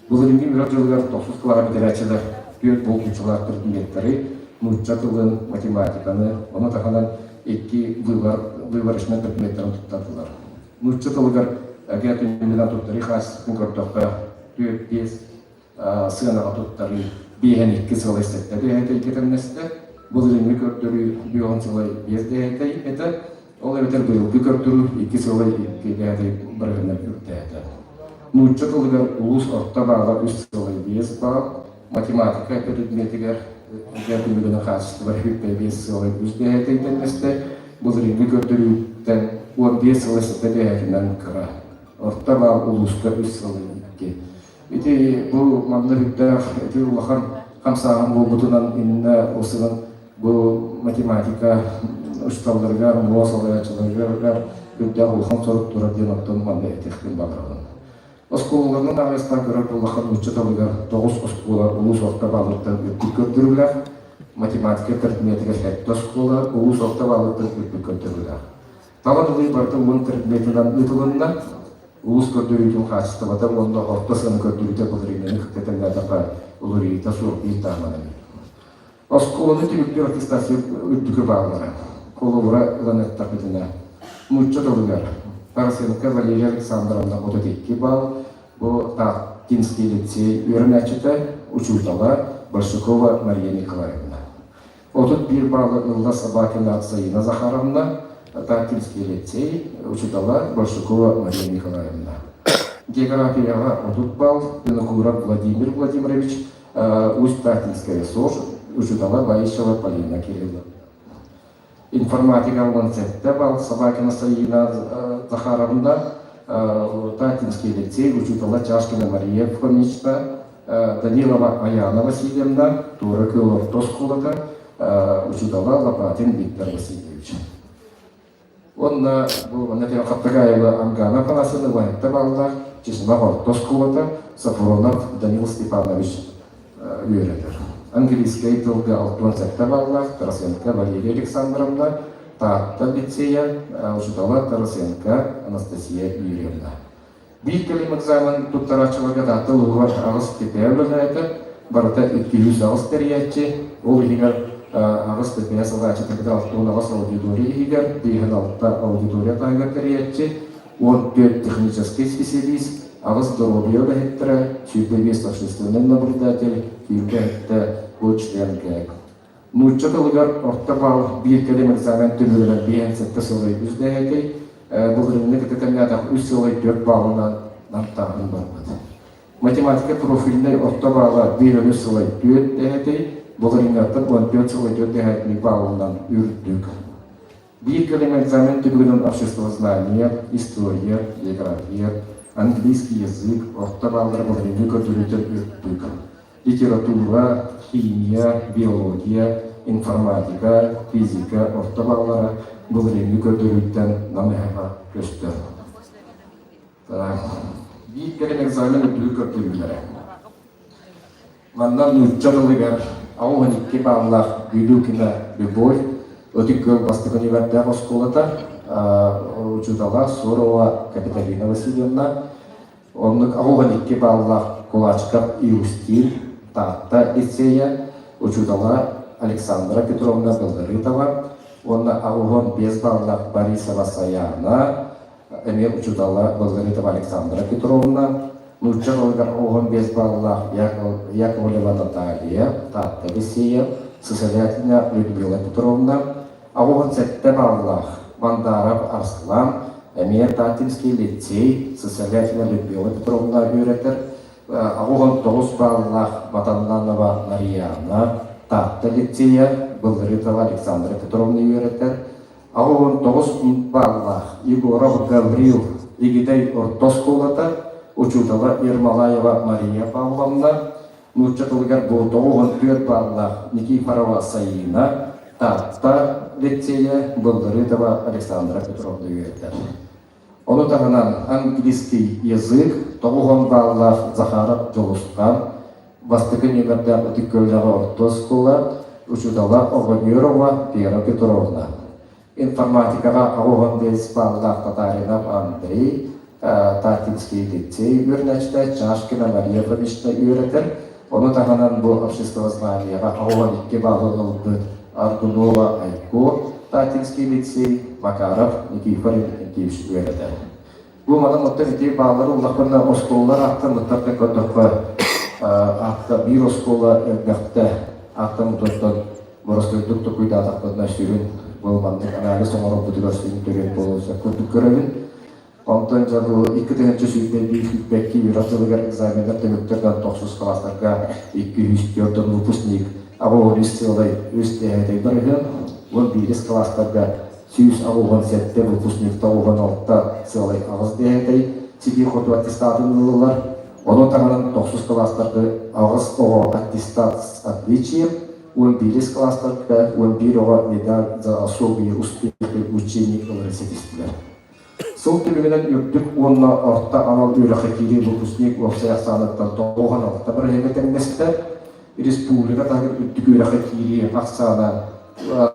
Былырыыҥҥы үөрэх дьылыгар тохсус кылааһы бүтэрээччилэр түөрт булгуччулаах предметтэри, нуучча тылын, математиканы, ону таһынан икки выбор, выборочнай предметтэрин туттардылар. Нуучча тылыгар АГЭ түмүгүнэн туттарыы хаачыстыбатын көрдөххө, түөрт биэс сыанаҕа туттарыы биэһэн икки сылай сэттэ дэһэтэй кэтэмнэстэ. Былырыыҥҥы көрдөрүү биэһэн сылай биэс дэһэтэй этэ. Ол эбэтэр быйылгы көрдөрүү икки сылай икки дэһэтэй бырыһынан үрдээтэ. Нуучча тылыгар улуус орто баала үс сылай биэс баал, математика предметигэр түмүгүнэн хаачыстыба сүүрбэ биэс сылай үс дэһэтэй тэннэстэ. Былырыыҥҥы көрдөрүүттэн 15 сылай сэттэ дэһэтинэн кыра. Орто баал улууска үс сылай икки. Ити бу манна үрдээх ити улахан хамсааһын буолбутунан иннэ осынан бу математика учууталларыгар, муо салайааччыларыгар үрдээх улахан сорук турар диэн оттон манна этиэхпин баҕарабын. Оскуолаларынан аҕыйахтаан көрөр буоллахха, нуучча тылыгар тоҕус оскуола улуус орто баалыттан үрдүк көрдөрүүлээх, математика предметигэр сэттэ оскуола улуус орто баалыттан үрдүк көрдөрүүлээх. Талан ылыы барыта уон предметинэн ыытылынна. Улуус көрдөрүүтүн хаачыстыбата уонна орто сыана көрдөрүүтэ былырыыҥҥыны кытта тэҥнээтэххэ уларыйыыта суох биир таһымынан. Оскуоланы түмүктүүр аттестация үрдүкү бааллара. Холобура ылан эттэхпитинэ, нуучча тылыгар Тарасенко Валерия Александровна 32 балл, бу Тааттинский лицей үөрэнээччитэ, учуутала Большакова Мария Николаевна. 31 баллы ылла Собакина Саина Захаровна, Тааттинский лицей, учуутала Большакова Мария Николаевна. Географияҕа 30 балл Винокуров Владимир Владимирович, Усть-Татинская СОЖ учуутала Баишева Полина Кирилловна. Информатика 17 балл Собакина Саина Захаровна, Татинский лицей учуутала Чашкина Мария Фомична, Данилова Аяна Васильевна, Тура Күөл орто оскуолата, учуутала Лопатин Виктор Васильевич. Уонна бу манна кэлэн Хаптагаева Ангана Афанасьевна Уанетта бааллаах Чечнах орто оскуолата Сафронов Данил Степанович үөрэтэр. Английскай тылга 67 баллаах Тарасенко Валерия Александровна, Таатта лицея учуутала Тарасенко Анастасия Юрьевна. Биир кэлим экзамен туттарааччыларга Таатта улууһугар аҕыс ТП үлэлээтэ, барыта 208 тэрийээччи, ол иһигэр аҕыс ТП салааччыта кытта 68 аудитория иһигэр, 56 аудитория таһыгар тэрийээччи, 14 техническэй специалист, аҕыс доруобуйа үлэһиттэрэ, 25 общественный наблюдатель, 27 бу член ГЭК. Нуучча тылыгар орто балл биир кэлим экзамен түмүгүнэн биэһэн сэттэ сылай үс дэһэкэй, былырыыҥҥы кытта тэҥнээтэх үс сылай түөрт баалынан намтааһын барбыт. Математика профильнай орто баала биир үс сылай түөрт дэһэкэй, былырыыҥҥаттан 14 сылай түөрт дэһэтинник баалынан үрдүк. Биир кэлим экзамен түмүгүнэн обществознание, история, география, английский язык орто бааллара былырыыҥҥы көрдөрүүтэн үрдүк. Литература, химия, биология, информатика, физика орто бааллара былырыыҥҥы көрдөрүүттэн намыһаҕа көстөр. Биир кэлим экзамен үрдүгү көрдөрүүлэрэ. Манна нуучча тылыгар 82 бааллаах Билюкина Любовь Ытык Күөл бастакы нүмэрдээх оскуолата учуутала Сорова Капиталина Васильевна, оннук 82 бааллаах Кулачков Иустин Таатта лицейэ учуутала Александра Петровна Белларытова уонна 85 бааллаах Борисова Саяна эмиэ учуутала Белларытова Александра Петровна, нуучча тылыгар 15 баллаах Яковлева Наталья, Таатта лицейэ, Сысолятина Людмила Петровна, 87 баллаах Мандаров Арслан, эмиэ Татинский лицей, Сысолятина Людмила Петровна үөрэтэр, 89 баллаах Матаннанова Марияна, Таатта лицейэ, Былырытова Александра Петровна үөрэтэр, 89 баллаах Егоров Гаврил Игитэй орто оскуолата, учуутала Ермолаева Мария Павловна, нуучча тылыгар бу 94 баллаах Никифорова Саина, Таатта лицейэ Былдырытова Александра Петровна үөрэтэр. Ону таһынан английский язык 90 баллаах Захаров Дьулусхан, бастакы нүөмэрдээх Ытык Күөллэҕэ орто оскуола учуутала Оҕонньорова Вера Петровна, информатикаҕа 85 баллаах Татаринов Андрей, Татинский лицей үөрэнээччитэ Чашкина Мария Фомична үөрэтэр. Ону таһынан бу обществознанияҕа 82 баллы ылбыт Аргунова Айко, Татинский лицей, Макаров Никифор Иннокентьевич үөрэтэр. Бу манан оттон ити бааллары ыллахпына оскуолалар ааттаммыттар да көрдөххө аатта биир оскуола элбэхтэ ааттаммытыттан боростуойдук токуйдаатахпытына сүрүн бу маннык анализ оҥорорбутугар сүрүн төрүөт буолуон сөп курдук көрөбүн. Онтон дьэ бу 2021 сүүрбэкки үөрэх дьылыгар экзаменнар түмүктэринэн тохсус кылаастарга 204 выпускник 83 сыалай үс дэһээтэй барыһын, 11 кылаастарга 187 выпускник 96 сыалай аҕыс дэһээтэй ситии хоту аттестатын ыллылар. Ону таһынан тохсус кылаастарга аҕыс оҕо аттестат с отличием, 11 кылаастарга 11 оҕо медаль за особые успехи ученик ылары ситистилэр. Сыл түмүгүнэн үрдүк уонна орто анал үөрэххэ киирии выпускник уопсай ахсааныттан 96 бырыһыаҥҥа тэҥнэстэ. Республика таһыгар үрдүк үөрэххэ киирии ахсаана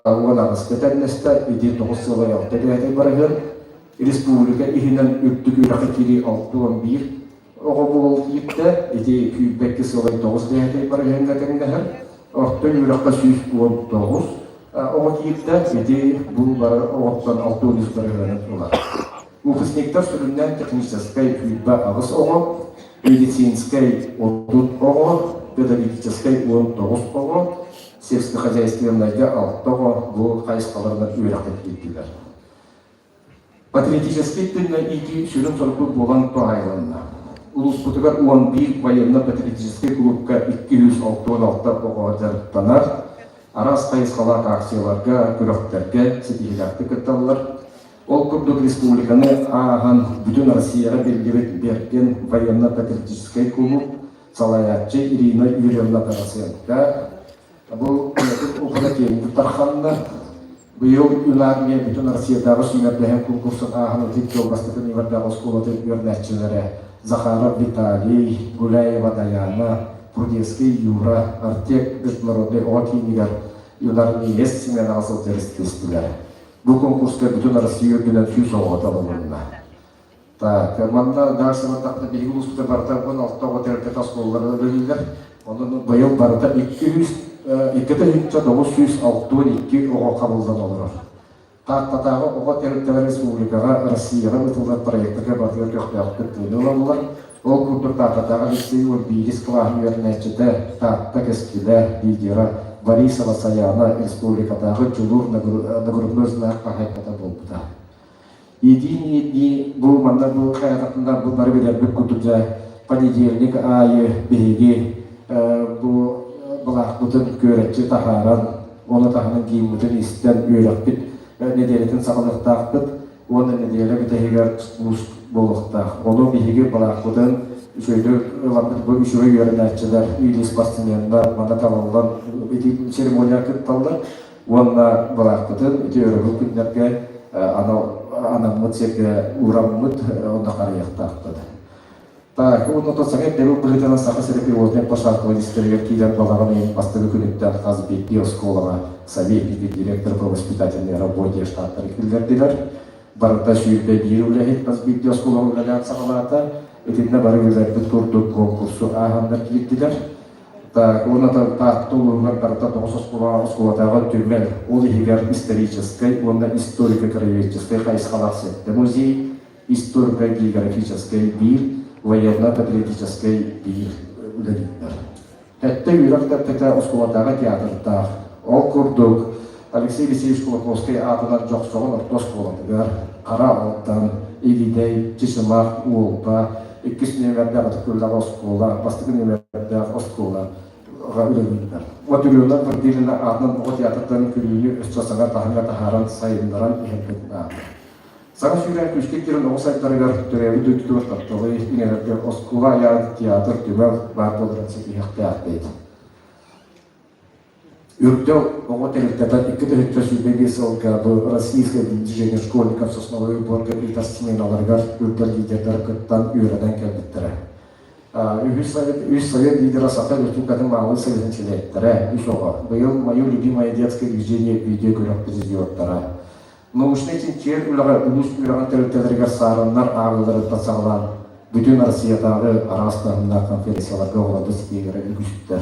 18-ка тэҥнэстэ, ити 9 сыалай 6 бэйэтэ бырыһыан. Республика иһинэн үрдүк үөрэххэ киирии 61 оҕо буол киирдэ, ити күүрбэкки сылай 9 бэйэтэ бырыһыаҥҥа тэҥнэһэр. Орто үөрэххэ 119 оҕо киирдэ, ити бу бары оҕоттон 63 бырыһыанын ылар. Выпускниктар сүрүннээн техническэй 28 оҕо, медицинскэй 30 оҕо, педагогическай 19 оҕо, сельскохозяйственнайга 6 оҕо бу хайысхаларынан үөрэххэ киирдилэр. Патриотическай тыыҥҥа иитии сүрүн соругу буолан туһаайылынна. Улууспутугар 11 военно-патриотическай кулуупка 266 оҕо дьарыктанар, араас хайысхалаах акцияларга, күрэхтэргэ ситиһиилээхтик кытталлар. Ол курдук республиканы ааһан бүтүн Россияҕа биллибит Берген военно-патриотическай кулууп салайааччы Ирина Юрьевна Тарасенко Бу Ухана киэҥник тарханна. Быйыл Юнармия бүтүн Россиятааҕы сүүмэрдэһэн конкурсун ааһан ытык дьол бастакы нүөмэрдээх оскуолатын үөрэнээччилэрэ Захаров Виталий, Гуляева Даяна, Прудецкий Юра, Артек международнай оҕо киинигэр юнармеец сменаҕа сылдьар истистилэр. Бу конкурска бүтүн Россия үрдүнэн 100 оҕо талылынна. Так, манна дальше бардахпына биһиги улууспута барыта 16 оҕо тэрилтэтэ оскуолалары үлэлииллэр. Онон быйыл барыта 200 2962 оҕо хабыллан олорор. Тааттатааҕы оҕо тэрилтэлэр республикаҕа, Россияҕа ыытыллар проектарга барытыгар көхтөөхтүк кыттыыны ылаллар. Ол курдук Тааттатааҕы лицей 11 кылааһын үөрэнээччитэ Таатта кэскилэ лидера Борисова Саяна республикатааҕы Дьулуур нагрудной знак хаһаайката буолбута. Иитии бу манна бу хайататында бу бары билэрбит курдук дьэ понедельник аайы биһиги бу былаахпытын күөрэччи таһааран ону таһынан гиммытын истэн үөрэхпит нэдиэлэтин саҕалыахтаахпыт уонна нэдиэлэ бүтэһигэр спуск буолуохтаах. Ону биһиги былаахпытын үчүгэйдик ыламмыт бу үчүгэй үөрэнээччилэр или спортсменнар манна талыллан ити церемонияҕа кытталлар. Уонна былаахпытын ити өрөбүл күннэргэ анал анаммыт сиргэ уураммыт онно харайыахтаахпыт. Так, уонна то саҥа ирдэбил быһыытынан Саха сирэ пилотнай площадкалар истэригэр киирэн балаҕан ыйын бастакы күнүттэн хас биирдии оскуолаҕа советники, директор по воспитательной работе штаттары киллэрдилэр. Барыта 21 үлэһит хас биирдии оскуолаҕа үлэлээн саҕалаата. Итиннэ бары үлэлэрбит курдук конкурсу ааһаннар киирдилэр. Так, уонна Таатта улууһугар барыта тоҕус оскуолаҕа оскуолатааҕы түмэл, ол иһигэр историческай уонна историко-краеведческай хайысхалаах сэттэ музей, историко-географическай биир, военно-патриотическай биир үлэлииллэр. Сэттэ үөрэх тэрилтэтэ оскуолатааҕы театрдаах. Ол курдук, Алексей Алексеевич Кулаковскай аатынан Дьохсоҕон орто оскуолатыгар Хара Алдан, Игидэй, Чычымах, Уолба, иккис нүөмэрдээх Ытык Күөллээх оскуола, бастакы нүөмэрдээх оскуола үлэлииллэр. Матрена Вардилина аатынан оҕо театрдарын көрүүнү өссө саҥа таһымҥа таһааран сайыннаран иһэрбит наада. Саҥа сүүрээн күүскэ киирэн оҕо сайдарыгар, төрөөбүт дойдутугар тапталы иҥэрэргэ оскуола айаан, театр, түмэл баар буоларын ситиһиэхтээхпит. Үрдэл оҕо тэрилтэтэ 2025 сылга бу Российское движение школьников сосновой уборка ыытар сменаларыгар үрдэл лидердары кыттан үөрэнэн кэлбиттэрэ. Үһүс совет, үс совет лидера Саха Республикатын маалыы советын чилиэттэрэ, үс оҕо. Быйыл «Мое любимое детское движение» видео күрэх призердара. Научнай чинчийэр үлэҕэ улуус үөрэҕин тэрилтэлэригэр саарыннар ааҕыыларыттан саҕалаан бүтүн Россиятааҕы араас таһымнаах конференцияларга оҕолорго ситиһиилэрэ үгүстэр.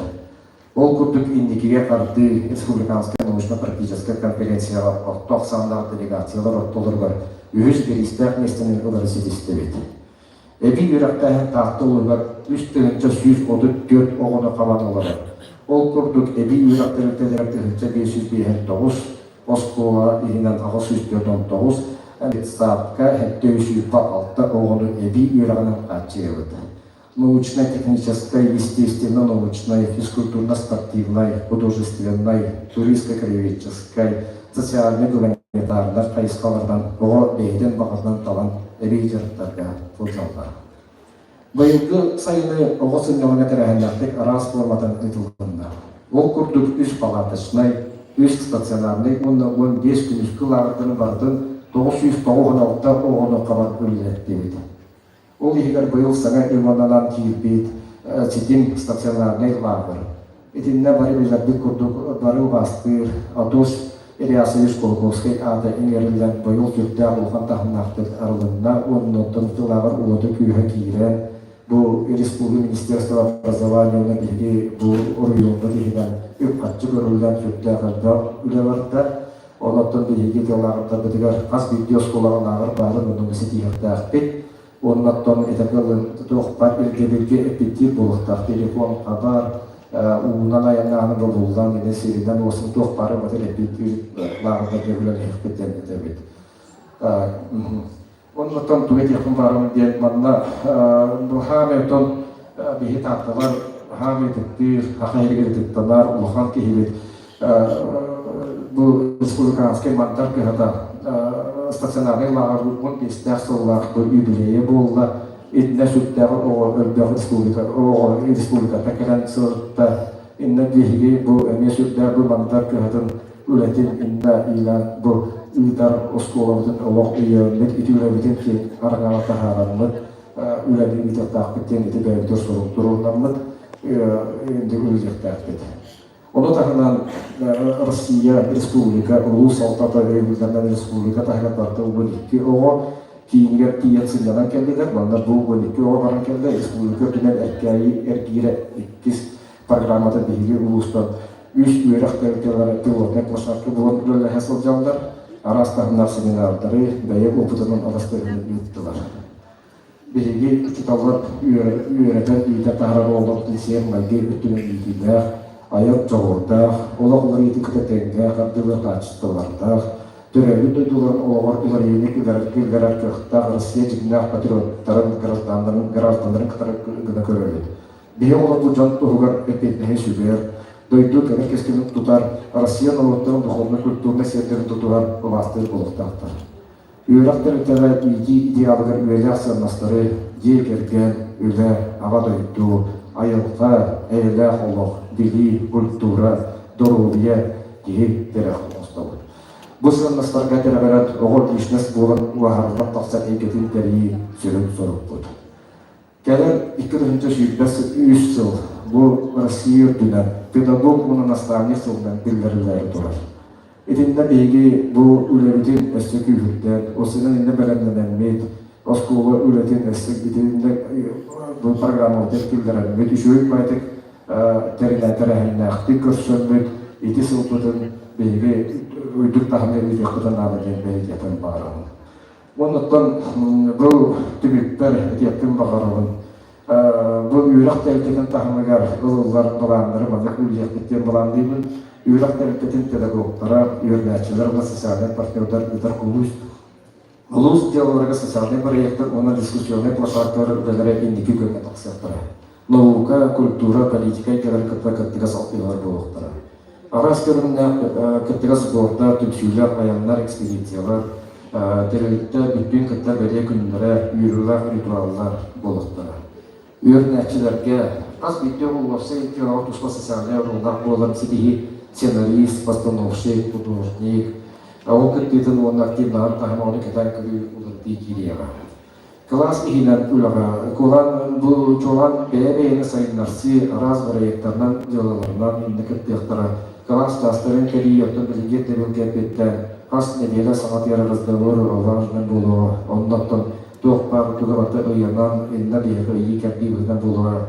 Ол курдук инникигэ хардыы республиканскай научно-практическай конференцияҕа орто ахсааннаах делегациялар ортолоругар үһүс бириистээх миэстэни ылары ситистибит. Эбии үөрэхтээһин Таатта улууһугар 3134 оҕону хабан олорор. Ол курдук эбии үөрэх тэрилтэлэрэ 1559, оскуола иһинэн 849, детсадка 726 оҕону эбии үөрэҕинэн хааччыйабыт. Научно-техническай, естественно-научнай, физкультурно-спортивнай, художественнай, туристско-краеведческай, социальнай-гуманитарнай хайысхаларынан оҕо бэйэтин баҕатынан талан эбии дьарыктарга сылдьаллар. Быйылгы сайыны оҕо сынньалаҥа тэрээһиннээхтик араас форматан ыытылынна. Ол курдук үс палаточнай, үс стационарнай уонна 15 күнүскү лааҕырдары барытын 996 оҕону хабан үлэлэттибит. Ол иһигэр быйыл саҥа ылананан киирбит ситим стационарнай лааҕыр. Итиннэ бары билэрбит курдук бары убаастыыр Адос Реасович Кулаковскай аата иҥэриллэн быйыл сүрдээх улахан таһымнаахтык арылынна уонна оттон ити лааҕыр уота-күүһэ киирэн бу республика Министерство образования уонна биһиги бу оройуоммут иһинэн үп-харчы көрүллэн сүрдээх элбэх үлэ барда. Онон биһиги тыллааҕыттарбытыгар хас биирдии оскуолаҕа лааҕыр баарын оннугу ситиһиэхтээхпит. Уонна оттон этэргэ туох баар ирдэбилгэ эппиэттиир буолуохтаах. Телефон, хабар, уунан айаннааны бобуллан, ини сиринэн уосын туох баары батыр эппиэттиир лааҕырдарга үлэлэһиэхпит диэн этэбит. Оннуттан тугу этиэхпин баарым диэн манна хаамай оттон биһи таатталар хаамай ытыктыыр, хаха иһигэр ытыктанар улахан киһибит бу республиканскай мандар кыһата стационарнай лааҕыр 15-тээх сыллаах бу юбилейа буолла. Итиннэ сүрдээх оҕо элбэх республика оҕо республикаттан кэлэн сырытта. Инна биһиги бу эмиэ сүрдээх бу мандар кыһатын үлэтин инна иилээн бу ыытар оскуолабытын олох өйөөммүт ити үлэбитин киэҥ араҥаҕа таһаараммыт үлэни ыытыахтаахпыт диэн ити бэйэбитигэр сорук туруорунаммыт үлэлиэхтээхпит. Ону таһынан Россия республика улуус салалтата өйөбүллэринэн республика таһыгар барыта 12 оҕо киинигэр тиийэн сынньанан кэллилэр. Манна бу 12 оҕо баран кэллэ. Республика үрдүнэн Эркээйи эргиирэ иккис программата биһиги улуустан үс үөрэх тэрилтэлэрэ пилотнай площадка буолан үлэлэһэ сылдьаллар. Араас таһымнаах семинардары, бэйэ опытынан атастаһыыны ыыттылар. Биһиги учууталлар үөрэтэн иитэ таһаарар оҕолорбутун сиэр-майгы өттүнэн иитиилээх, айар дьоҕурдаах, олох уларыйыытын кытта тэҥҥэ хардыылыыр хаачыстыбалардаах, төрөөбүт дойдуларын олоҕор уларыйыыны киллэрэр кыахтаах Россия дьиҥнээх патриоттарын, гражданнарын, гражданнарын кытары гына көрөбүт. Биһи олорбут дьон туһугар эппиэтинэһи сүгэр, дойду кэлэр кэскилин тутар, Россия норуоттарын духовнай-культурнай сиэрдэрин тутуһар былаастыыр буолуохтаахтар. Үөрэх тэрилтэлэрэ иитии идеалыгар үйэлээх сыаннастары, дьиэ кэргэн, үлэ, аҕа дойду, айылҕа, эйэлээх олох, билии, культура, доруобуйа, киһи тирэх оҥостобут. Бу сыаннастарга тирэҕирэн оҕо личность буолан уһаарыллан тахсар эйгэтин тэрийии сүрүн сорукпут. Кэлэр 2023 сыл бу Россия үрдүнэн педагог уонна наставник сылынан биллэриллээри турар. Итиннэ биһиги бу үлэбитин өссө күүһүрдэн, осынан иннэ бэлэмнэнэммит, оскуола үлэтин өссө итиннэ бу программабытын киллэрэммит, үчүгэй баайтык тэринэ тэрээһиннээхтик көрсөммүт, ити сылбытын биһиги үрдүк таһымҥа ыытыахпытын наада диэн бэлиэтиэхпин баҕарабын. Оннуттан бу түмүкпэр этиэхпин баҕарабын. Бу үөрэх тэрилтэтин таһымыгар ылыллар былааннары маннык үлэлиэхпит диэн былаанныыбын. Үөрэх тэрилтэтин педагогтара, үөрэнээччилэр уонна социальнай партнердар ыытар улуус улуус дьыалаларыгар социальнай бырайыактар уонна дискуссионнай площадкалар үлэлэрэ инники күөҥҥэ тахсыахтара. Наука, культура, политика эйгэлэрин кытта кыттыгас алтыһыылар буолуохтара. Араас көрүҥнээх кыттыгас сбордар, түмсүүлэр, айаннар, экспедициялар, тэрилтэ бүттүүн кытта бэлиэ күннэрэ, үөрүүлээх ритуаллар буолуохтара. Үөрэнээччилэргэ хас биирдии уопсай дьыалаҕа туспа социальнай оруоллаах буолан ситиһии сценарист, постановщик, художник, ол кыттыытын уонна активнаһын таһыма ону кэтээн көрүү уларытыы киириэҕэ. Кылаас иһинэн үлэҕэ кулан бу чуолаан бэйэ-бэйэни сайыннарсыы араас бырайыактарынан, дьыалаларынан иннэ кыттыахтара. Кылаас чаастарын кэрийии оттон билиҥҥи ирдэбилгэ эппиэттээн хас нэдиэлэ саҥатыйар разговор важный буолуоҕа. Онно оттон туох баар туга барыта ыйанан, иннэ биһиэхэ ыйыы-кэрдии быһыытынан буолуоҕа.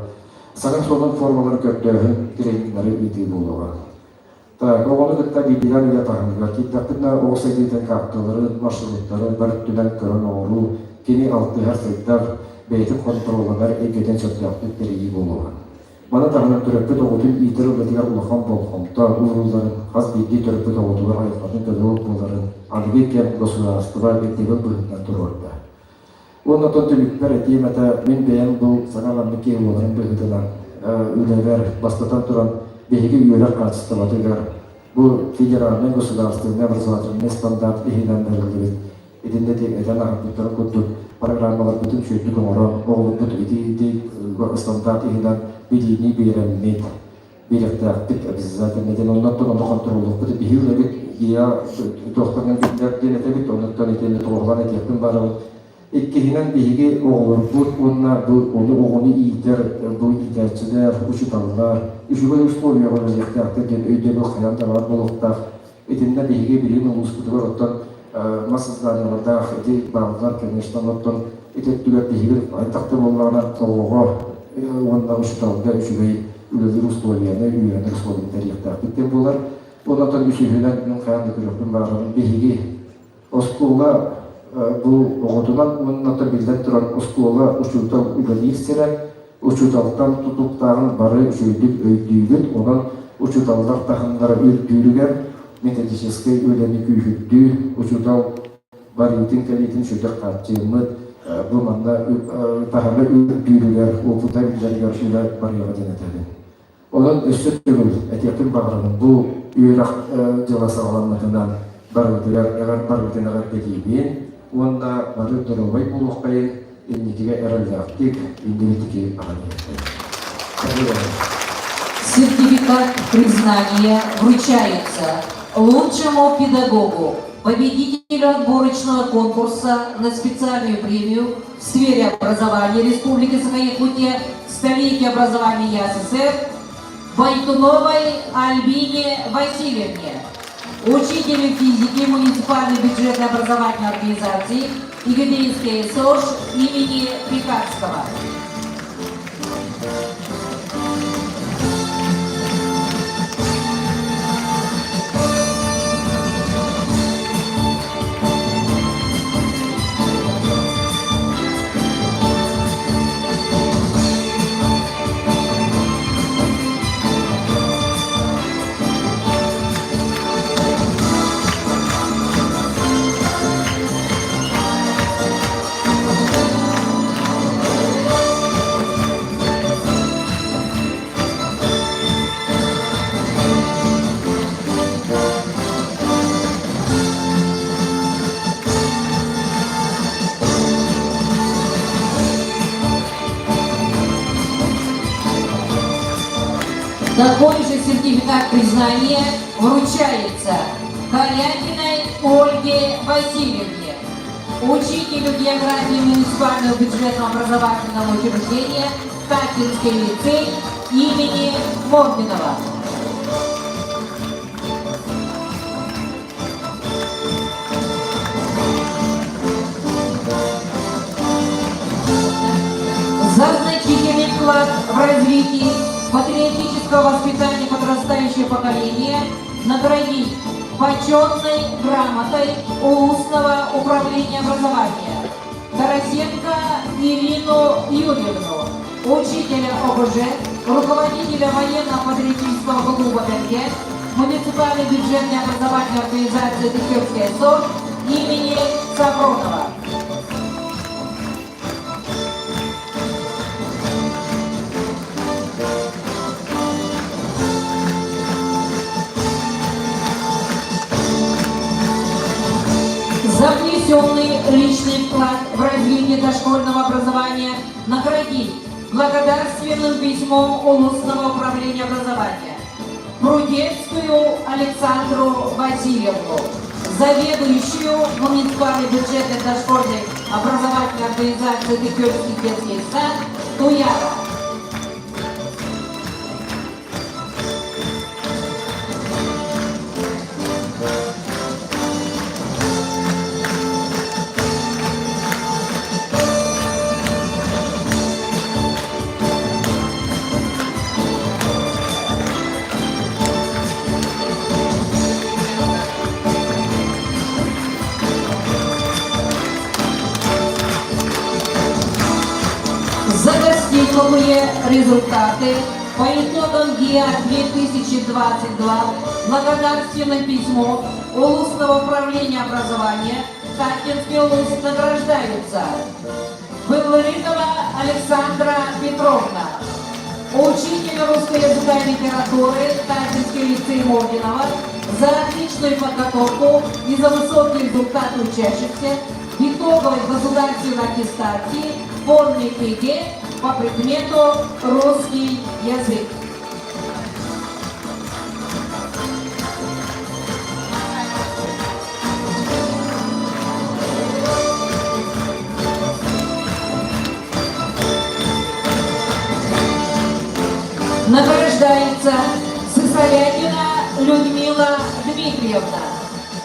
Саҥа сонун формалары көрдөөһүн, трениннэри ыытыы буолуоҕа. Так, оҕону кытта биирдиилээн үлэ таһымыгар киирдэхпитинэ, оҕо сайдыытын карталарын, маршруттарын бары өттүнэн көрөн оҥоруу, кини алтыһар, сайдар, бэйэтин хонтуруолланар эйгэтин сөптөөхтүк тэрийии буолуоҕа. Маны таһынан төрөппүт оҕотун иитэр үлэтигэр улахан болҕомто уурулларын, хас биирдии төрөппүт оҕотугар айылҕатын педагог буоларын аныгы кэм государство ирдэбил быһыытынан туруорда. Уонна оттон түмүкпэр этиэм этэ, мин бэйэм бу саҥа маннык киһи буоларым быһыытынан үлэбэр, бастатан туран, биһиги үөрэх хаачыстыбатыгар бу федеральнай государственнай образовательнай стандарт иһинэн бэриллибит итиннэ этэн аһарбыттарын курдук программаларбытын үчүгэйдик оҥорон, оҕолорбут ити стандарт иһинэн билиини биэрэммит. биэриэхтээхпит обязательно диэн оннуттан ону хонтуруоллуохпут биһи үлэбит я туохтан биллэр диэн этэбит оннуттан итиэннэ туоһулаан этиэхпин баарабын иккиһинэн биһиги оҕолорбут уонна бу ону оҕону иитэр бу иитээччилэр учууталлар үчүгэй условияҕа үлэлиэхтээхтэр диэн өйдөбүл хайаан да баар буолуохтаах итиннэ биһиги билигин улууспутугар оттон мас зданиялардаах ити бааллар конечно оттон ити өттүгэр биһиги хайдах да буоллаҕына оҕоҕо уонна учууталга үчүгэй үлэлиир условияны үөрэнэр условияны тэрийиэхтээхпит диэн буолар. Онтон үсүһүнэн мин хайаан да көрүөхпүн баҕарабын биһиги оскуола бу оҕотунан уонна биллэн туран оскуола учуутал үлэлиир сирэ учууталтан тутулуктааҕын бары үчүгэйдик өйдүүбүт онон учууталлар таһымнара үрдүүрүгэр методическай үлэни күүһүрдүү учуутал барыытын-кэлиитин сүрдэх хааччыйаммыт бу манна таһыма үрдүүрүгэр уопута биллэригэр үлэ барыаҕа диэн этэбин. Онон өссө төгүл этиэхпин баҕарабын бу үөрэх дьыла саҕаламмытынан барыбытыгар эҕэр барыбытын эҕэрдэлиибин уонна бары доруобай буолуоххайын инникигэ эрэллээхтик иннибитики аҕан Сертификат признания вручается лучшему педагогу, победителю отборочного конкурса на специальную премию в сфере образования Республики Саха-Якутия, столетие образования СССР Байтуновой Альбине Васильевне, учителю физики муниципальной бюджетной образовательной организации Игудинской СОЖ имени Пекарского. Такой же сертификат признания вручается Корякиной Ольге Васильевне, учителю географии муниципального бюджетного образовательного учреждения Катинский лицей имени Мординова. За значительный вклад в развитии патриотического воспитания подрастающего поколения наградить почетной грамотой Улусного управления образования Тарасенко Ирину Юрьевну, учителя ОБЖ, руководителя военно-патриотического клуба «Бенге», муниципальной бюджетной образовательной организации «Дыхевская СОЖ» имени Сафронова. За внесенный личный вклад в развитие дошкольного образования наградить благодарственным письмом Улусного управления образования Прудецкую Александру Васильевну, заведующую муниципальной бюджетной дошкольной образовательной организации Дыхёвский детский сад Туяра. За достигнутые результаты по итогам ГИА-2022 благодарственное письмо Улусного управления образования Тахтинский улус награждаются Белларинова Александра Петровна, учитель русского языка и литературы Тахтинский лицей Моргинова за отличную подготовку и за высокие результаты учащихся в итоговой государственной аттестации в форме ЕГЭ по предмету русский язык. Людмила Дмитриевна,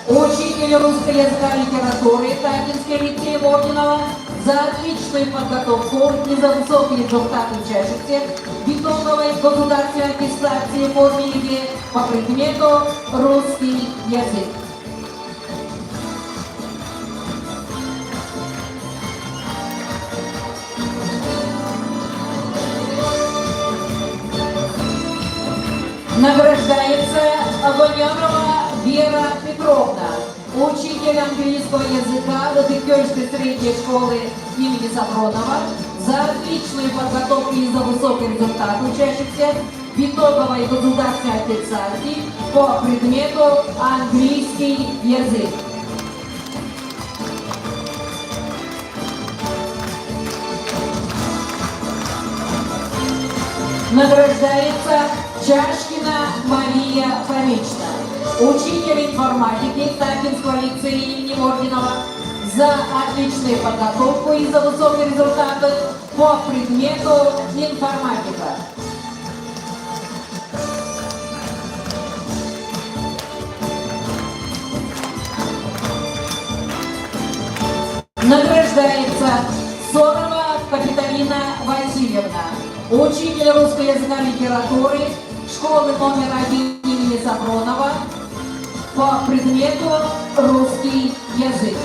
учитель русского языка и литературы Тагинской лицей Моргинова за отличную подготовку и за высокие результаты учащихся в итоговой государственной аттестации по ЕГЭ по предмету русский язык. Награждается Огонярова Вера Петровна, учитель английского языка Латыкёльской средней школы имени Сафронова за отличную подготовку и за высокий результат учащихся в итоговой государственной аттестации по предмету английский язык. Награждается Чашкина Мария Фомична, учитель информатики Тапинского лицея имени Моргинова за отличную подготовку и за высокие результаты по предмету информатика. Награждается Сорова Капиталина Васильевна, учитель русского языка и литературы школы номер один имени Сафронова по предмету русский язык.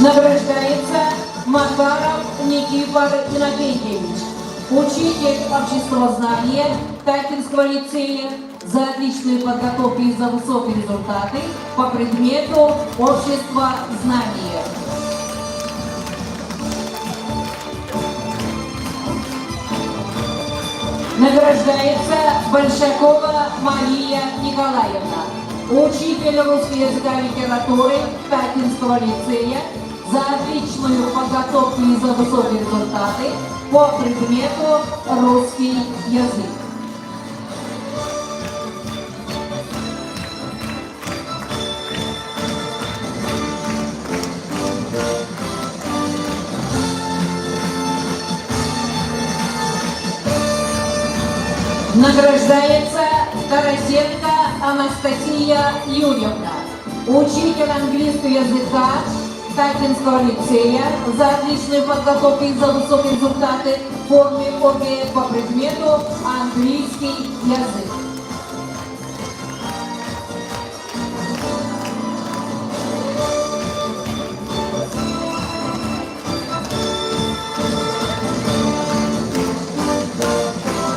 Награждается Макаров Никифор Иннокентьевич, учитель обществознания Тайкинского лицея за отличную подготовку и за высокие результаты по предмету обществознание. Награждается Большакова Мария Николаевна, учитель русского языка и литературы Тайкинского лицея за отличную подготовку и за высокие результаты по предмету русский язык. Награждается Тарасенко Анастасия Юрьевна, учитель английского языка Тайкинского лицея за отличную подготовку и за высокие результаты в форме ОГЭ по предмету английский язык.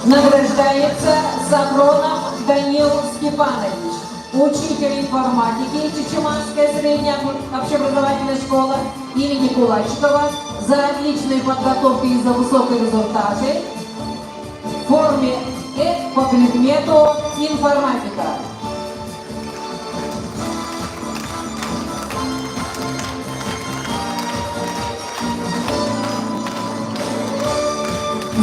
Награждается Сафронов Данил Степанович, учитель информатики Чечеманская средняя общеобразовательная школа имени Кулачикова за отличную подготовку и за высокие результаты в форме Э по предмету информатика.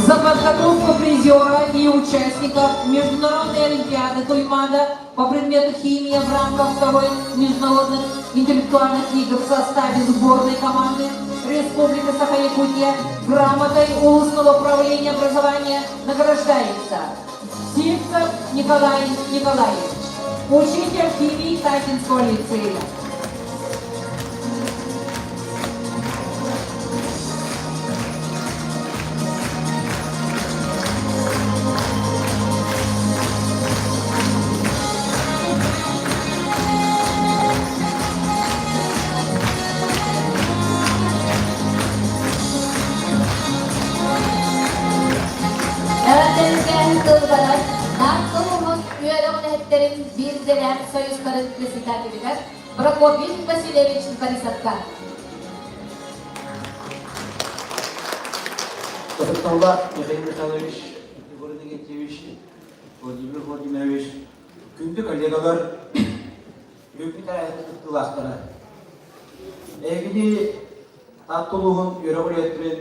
За подготовку призера и участников Международной олимпиады Туймада по предмету химия в рамках второй международных интеллектуальных игр в составе сборной команды Республика Саха-Якутия грамотой Улусного управления образования награждается Сивцев Николай Николаевич, учитель химии Тайкинского лицея. Эҕэрдэлэргэ тылбарар Наахтыл улуус үөрэх үлэһиттэрин биирдэлээх союзтарын председателигэр Прокопий Васильевич Борисовка. Ытыктабыллаах Михаил Михайлович, Егор Иннокентьевич, Владимир Владимирович, күндү коллегалар, бүгүҥҥү тэрээһин кыттыылаахтара. Эһигини Таатта улууһун үөрэх үлэһиттэрин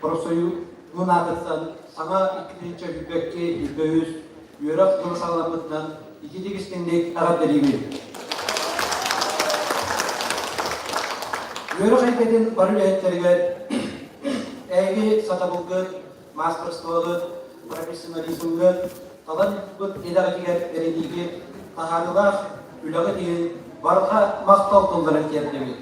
профсоюзун аатыттан саҥа 2022 23 үөрэх дьыла саҕаламмытынан ититик истиҥник эҕэрдэлиибин. Үөрэх эйгэтин бары үлэһиттэригэр эһиги сатабылгыт, маастарыстыбаҕыт, профессионализмҥыт, талан ыыппыт идэҕитигэр бэриниигит, таһаарыылаах үлэҕит иһин барҕа махтал тылларын тиэрдэбит.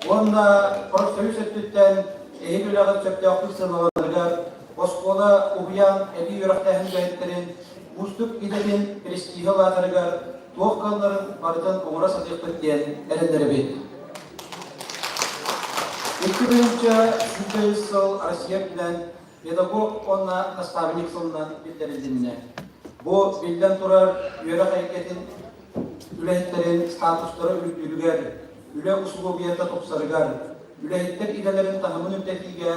Уонна профсоюз өттүттэн эһиги үлэҕит сөптөөхтүк сыаналанарыгар оскуола, уһуйаан эбии үөрэхтээһин үлэһиттэрин уустук идэтин престиһэ улаатарыгар туох кыалларын барытын оҥоро сатыахпыт диэн эрэннэрэбит. 2023 сыл Россия үрдүнэн педагог уонна наставник сылынан биллэрилиннэ. Бу, биллэн турар, үөрэх эйгэтин үлэһиттэрин статустара үрдүүрүгэр, үлэ усулуобуйата тупсарыгар, үлэһиттэр идэлэрин таһымын үрдэтиигэ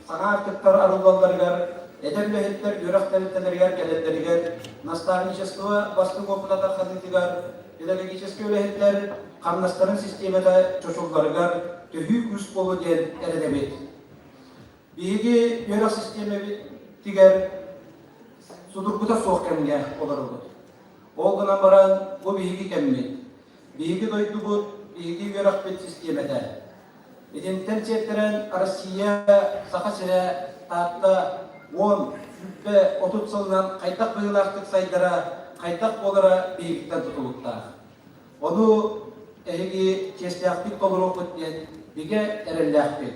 саҥа аартыктар арыллалларыгар, эдэр үлэһиттэр үөрэх тэрилтэлэригэр кэлэллэригэр, наставничество бастыҥ уопута тарҕаныытыгар, педагогическай үлэһиттэр хамнастарын систиэмэтэ чочулларыгар төһүү күүс буолуо диэн эрэнэбит. Биһиги үөрэх систиэмэбитигэр судургута суох кэмҥэ олоробут. Ол гынан баран бу биһиги кэммит. Биһиги дойдубут, биһиги үөрэхпит систиэмэтэ. Итинтэн сиэттэрэн Россия, Саха сирэ, Таатта 10, 20, 30 сылынан хайдах быһыылаахтык сайдара, хайдах буолара биһигиттэн тутулуктаах. Ону эһиги чиэстээхтик толоруоххут диэн бигэ эрэллээхпит.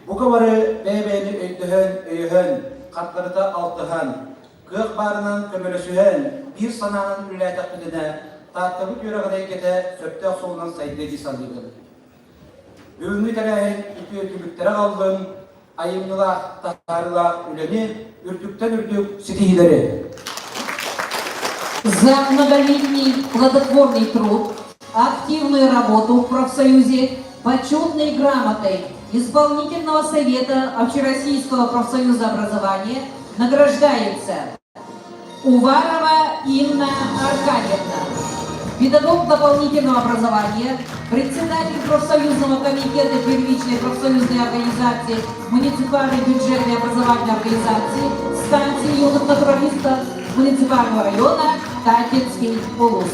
Бука бары бэйэ-бэйэни өйдөһөн, өйөһөн, хардарыта алтыһан, кыах баарынан көмөлөсүһэн, биир санаанан үлэлээтэхпитинэ, Тааттабыт үөрэҕин эйгэтэ сөптөөх суолунан сайдыа дии саныыбын. Бүгүҥҥү тэрээһин үтүө түмүктэрэ аҕаллын, айымньылаах, таһаарыылаах үлэни үрдүктэн үрдүк ситиһиилэри! За многолетний плодотворный труд, активную работу в профсоюзе почетной грамотой Исполнительного совета Общероссийского профсоюза образования награждается Уварова Инна Аркадьевна, педагог дополнительного образования, председатель профсоюзного комитета первичной профсоюзной организации муниципальной бюджетной образовательной организации станции юных натуралистов муниципального района Татинский улус.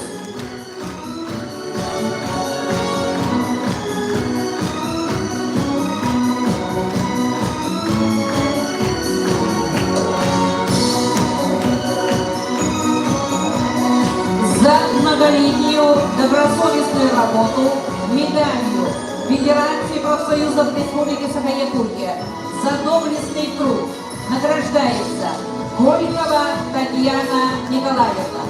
За многолетнюю добросовестную работу медалью Федерации профсоюзов Республики Саха-Якутия за доблестный труд награждается Голикова Татьяна Николаевна,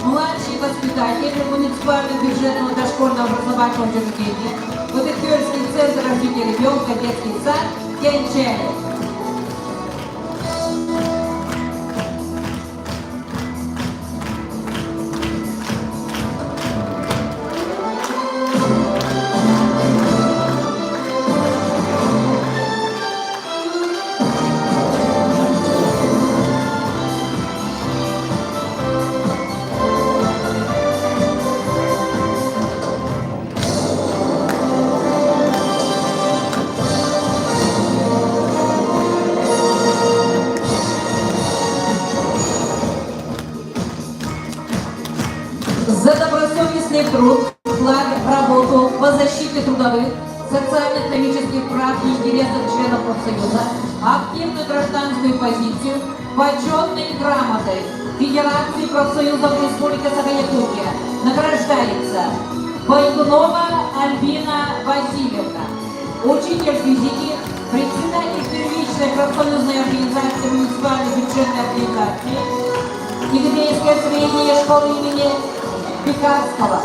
младший воспитатель муниципального бюджетного дошкольного образовательного учреждения, Бутыркёльский центр развития ребенка, детский сад Кенчели. За добросовестный труд, вклад в работу по защите трудовых, социально-экономических прав и интересов членов профсоюза, активную гражданскую позицию почетной грамотой Федерации профсоюзов Республики Саха-Якутия награждается Байгунова Альбина Васильевна, учитель физики, председатель первичной профсоюзной организации муниципальной бюджетной организации Игдейская средняя школа имени Пекарского.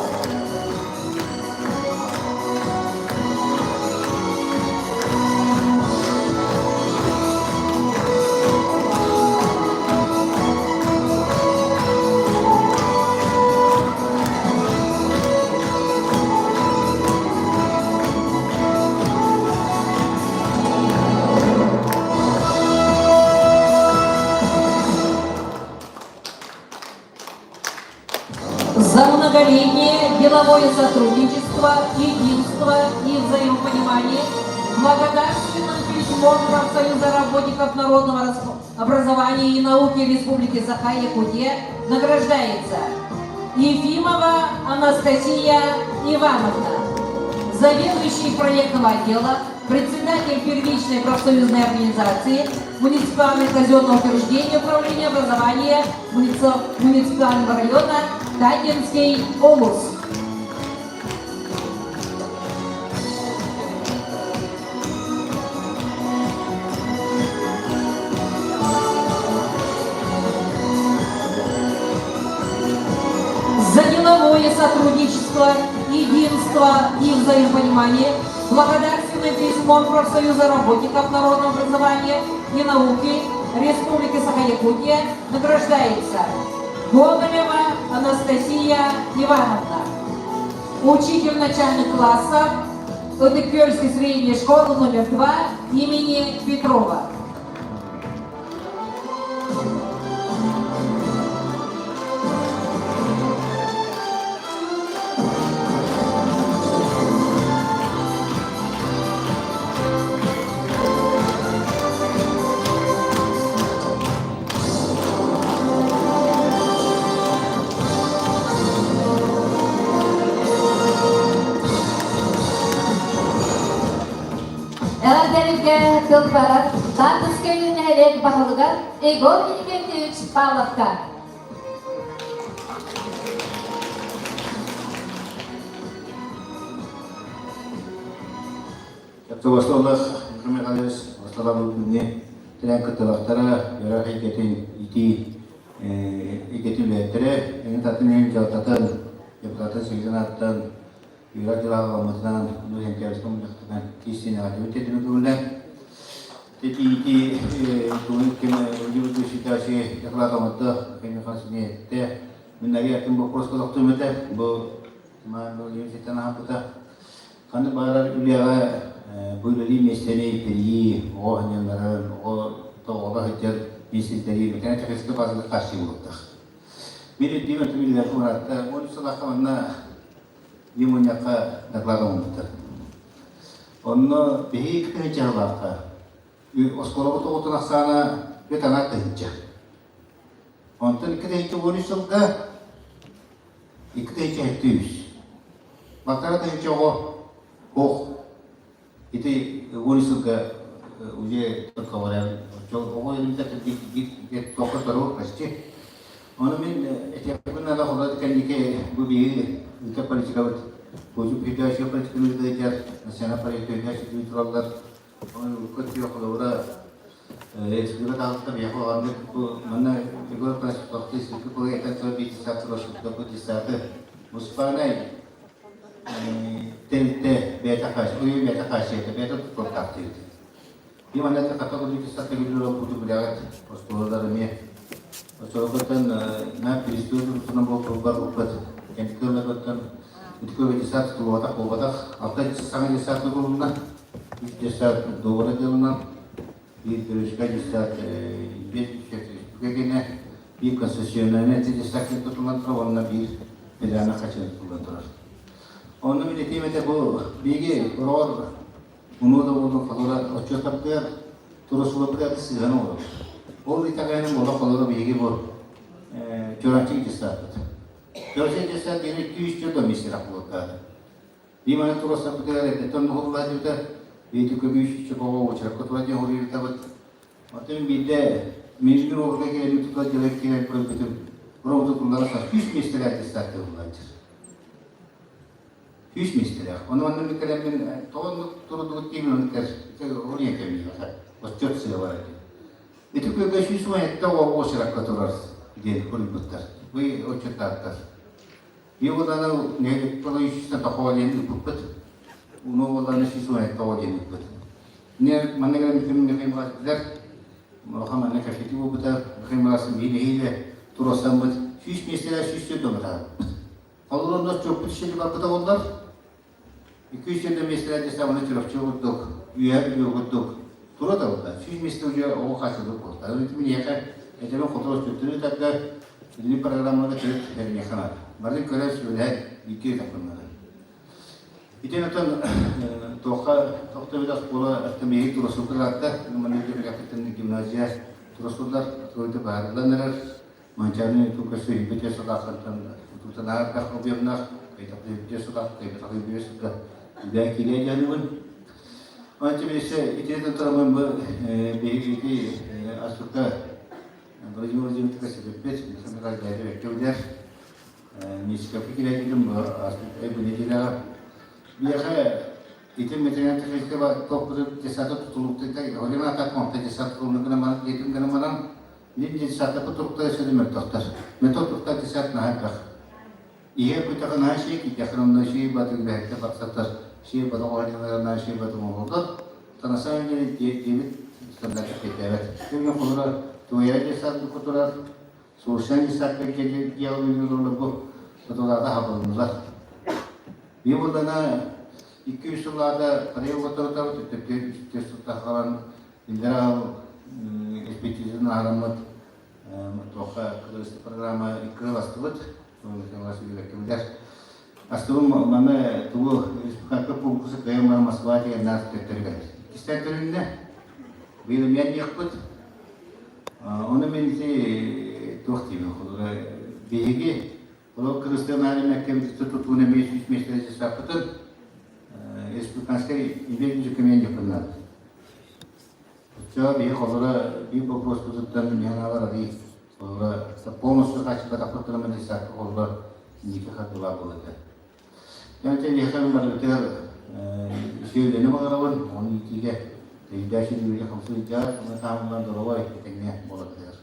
За многолетнее деловое сотрудничество, единство и взаимопонимание благодарственным письмом профсоюза работников народного образования и науки Республики Саха-Якутия награждается Ефимова Анастасия Ивановна. заведующий проектного отдела, председатель первичной профсоюзной организации муниципального казенного учреждения управления образования муниципального района Татинский область. За деловое сотрудничество, единство и взаимопонимание благодарственным письмом профсоюза работников народного образования и науки Республики Саха-Якутия награждается Гоголева Анастасия Ивановна, учитель начальных классов Ыдыккельской средней школы номер 2 имени Петрова. Эҕэрдэлэргэ тыл барар Тааттаскай нэһилиэк баһылыгар Егор Иннокентьевич Павловка. Тоҕостоолоох Михайлович Слава күҥҥэ тирээн кыттыылаахтара, үөрэх эйгэтин итии эйгэтин үлэһиттэрэ, эҥин татын иһин дьаһалтатын, депутатын Сергей ааттан үөрэх дьылаҕа аҕаммытынан, ну сентябрьскай мунньахтынан киистинэҕэ тэтими көҥүллээн Ити ити тугун ким удивительный доклад оҥордо, Михаил Михайлович эттэ. Мин атын боппуруоска тохтуум этэ. Бу университеттан аһаппыта. Ханнык баҕарар үлэҕэ бу үлэлии миэстэни тэрийии, оҕо оонньууларын, оҕо оҕолор сылдьар миэстэни тэрийии мэтээн техническэй базаны хааччыйыы буолуохтаах. Мин өйдүүм өттүм үлэлэр уратта 13 сыллаахха манна биир мунньахха доклад оҥорбуттар. Онно биһиги тыһыынчалаахха оскуолабыт оҕотун ахсаана үт аҥаар тыһыынча. Онтон 2 13 сылга 2 700. Балтараа тыһыынча оҕо ох ити 10 сылга уже только оҕо илимтэ тоққа тору почти. Ону мин этиэхпин наада холод кэнники бу биһиги ыытар политикабыт Кожу передача политиканы ыытар национальная политика тураллар. Оны көтүө холобура республика таһылта биһиэхэ улаханнык бу манна Егор Афанасьев сиргэ кылыйтан сыл биир десят сыл бу десяты муниципальнай тэрилтэ бэйэтэ хааччы бэйэтэ хааччыйата бэйэтэ тутуохтаах диэбит. Би манна хата курдук десят төгүлүр олбуту билэҕит оскуолалар эмиэ оччолорготтон на перестройка тутунан буолбар уппат кэнтикөлөргөттөн итикөбө десят тутулугатах буолбатах алта саҥа десят тутулунна Үс десят договора дьылынан, биир Төрүскэ десят биэс кэннэ, биир концессиональнай десят тутуллан турар уонна биир федеральнай хаччы тутуллан турар. Онно мин этиим этэ бу биһиги ороҕор мунуу да буоллун холура отчуоттарбытыгар турусуларбытыгар сыһан олорор. Ол итэҕэйинэн буола холура биһиги бу Чурапчы десятпыт. Чурапчы десят диэни 200 комиссия буолуохтаах. Биир туруорсарбытыгар эрдэттэн оҥоһуллааччыбыта, биир көбүүс чобоҕо уочаракка тура диэн хоруйбутабыт. Оттон биирдэ Миирин уолга кэлэн тута дьылай киирэн көрбүтүм, роботу туллара сүүс миэстэлээх десятка ыллааччы. 100 миэстэлээх. Ону манна мин кэлэммин тоҕо оннук турудугут диибин ону кэр ол ийэ кэмиэхэ отчет сыа бар этим. Ити күөлгэ 117 оҕо уочаракка турар диэн хоруйбуттар. Бу отчуттааттар. Биир уоллааны нэһилиэк тоқоо диэн ыыппыппыт. Уну уоллааны 117 диэн ыыппыт. Не манна кэлэн бүтүн Михаил Михайлович улахан манна кэпсэтии буолбута. Михаил Михайлович биир нэһиилэ туруорсаммыт 100 миэстэлээх 104 домотаабыппыт. Холлороннор чуоппут ишили барбыта буоллар 200 миэстэлээх десэ оны Чурапчы курдук, Үөһэ Бүлүү курдук тура да буолла. 100 миэстэ уже оҕо хааччыллык буолта. Ити миэхэ этэбин хоту өттүн тарда билим программаларга төрүт эрмиэхэ наада. Барын көрөр сүбэлэһэр икки этаппыннары. Итин отон туохха тохтобут оскуола автомобиль турасуллар манна гимназия турасуллар туойда баарылан эрэр Манчааны тукасы үбүтэ сылаахтан тутутанаар объемнаах, кайтахты үбүтэ сылаах, кайтахты үбүтэ сылга. Үлэ кириэ дьаныгын. Ончу билсе итини турамын бу биһиги ити астыкка Владимир Владимирович кэсэппит, Михаил бэккэ билэр. Миискэппи кириэтигин бу астык бу неделяҕа. Биэхэ ити материально-техническэй топпутун десята тутулуктайта, Олена так онта десята тутулуктана баран диэтим гынан баран, мин десята тутулуктара сөдү мөлтөхтөр. Мөлтөх туруктар десят наһаа элбэх. Ийэ күтэҕин шей китэхин онно шей баты үлэһиттэ барсаттар шей баты оҕонньолорuna шей баты оҥороллор. На самом деле диэбит стандарт эппиэттээбэт. Күҥҥэ холура туойа десант кутурар, Сушан десант диалогы бу сотулаата хабылыннылар. Бии буллана 2-3 сыллаата Корея уоттарытабыт, төттө үстэ сылтахалан иллэрэ экспертизаны аараммыт туохха кыргызстан программа икки астыбыт билэр астыбым манна тугу республиканскай конкурса кыайан баран Москва деген наар төттөрү кэлэр иккистээн көрүннэ быйыл эмиэ анньыахпыт ону мен ити туох диибин холура биһиги олох кыргызстан мэккэбититтэ тутууну эмиэ сүүс миэстэлэ жасаппытын республиканскай имеет документ Оччоҕо биһи холобура биир боппуруоспутуттан миэхэ аналар арыый холобура полностью хааччыйбатахпыттан десятка холобура инники хардыылаах буолар этэ. Дьэ биһиэхэ барыбытыгар үчүгэй үлэни баҕарабын, ону иитиигэ өйдөөх үлэ хамсыы сылдьар, уонна таамыллан доруобай этэҥҥэ буоларгытыгар.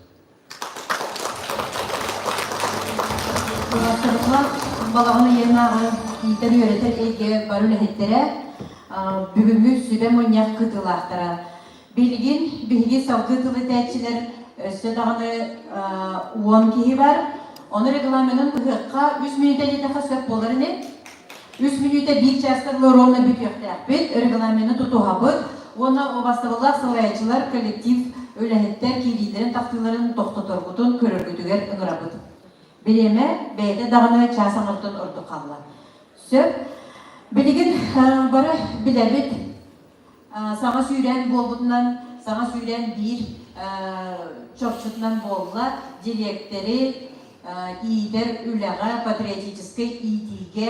Балаҕан ыйынааҕы иитэр-үөрэтэр эйгэ бары үлэһиттэрэ, бүгүҥҥү сүбэ мунньах кытыылаахтара. Билигин биһиги салгыы тыл этээччилэр өссө даҕаны 10 киһи бар. Ону регламенын быһыахха үс мүнүүтэ диэтэххэ сөп буолар ини. Үс мүнүүтэ биир чааска дылы ровно бүтүөхтээхпит, регламены тутуһабыт уонна убастабыллаах салайааччылар, коллектив үлэһиттэр киириилэрин-тахсыыларын тохтоторгутун көрөргүтүгэр ыҥырабыт. Бириэмэ бэйэтэ даҕаны чаас аҥарыттан ордук хаалла. Сөп. Билигин бары билэбит, саҥа сүүрээн буолбутунан, саҥа сүүрээн биир чопчутунан буолла дириэктэри иитэр үлэҕэ, патриотическай иитиигэ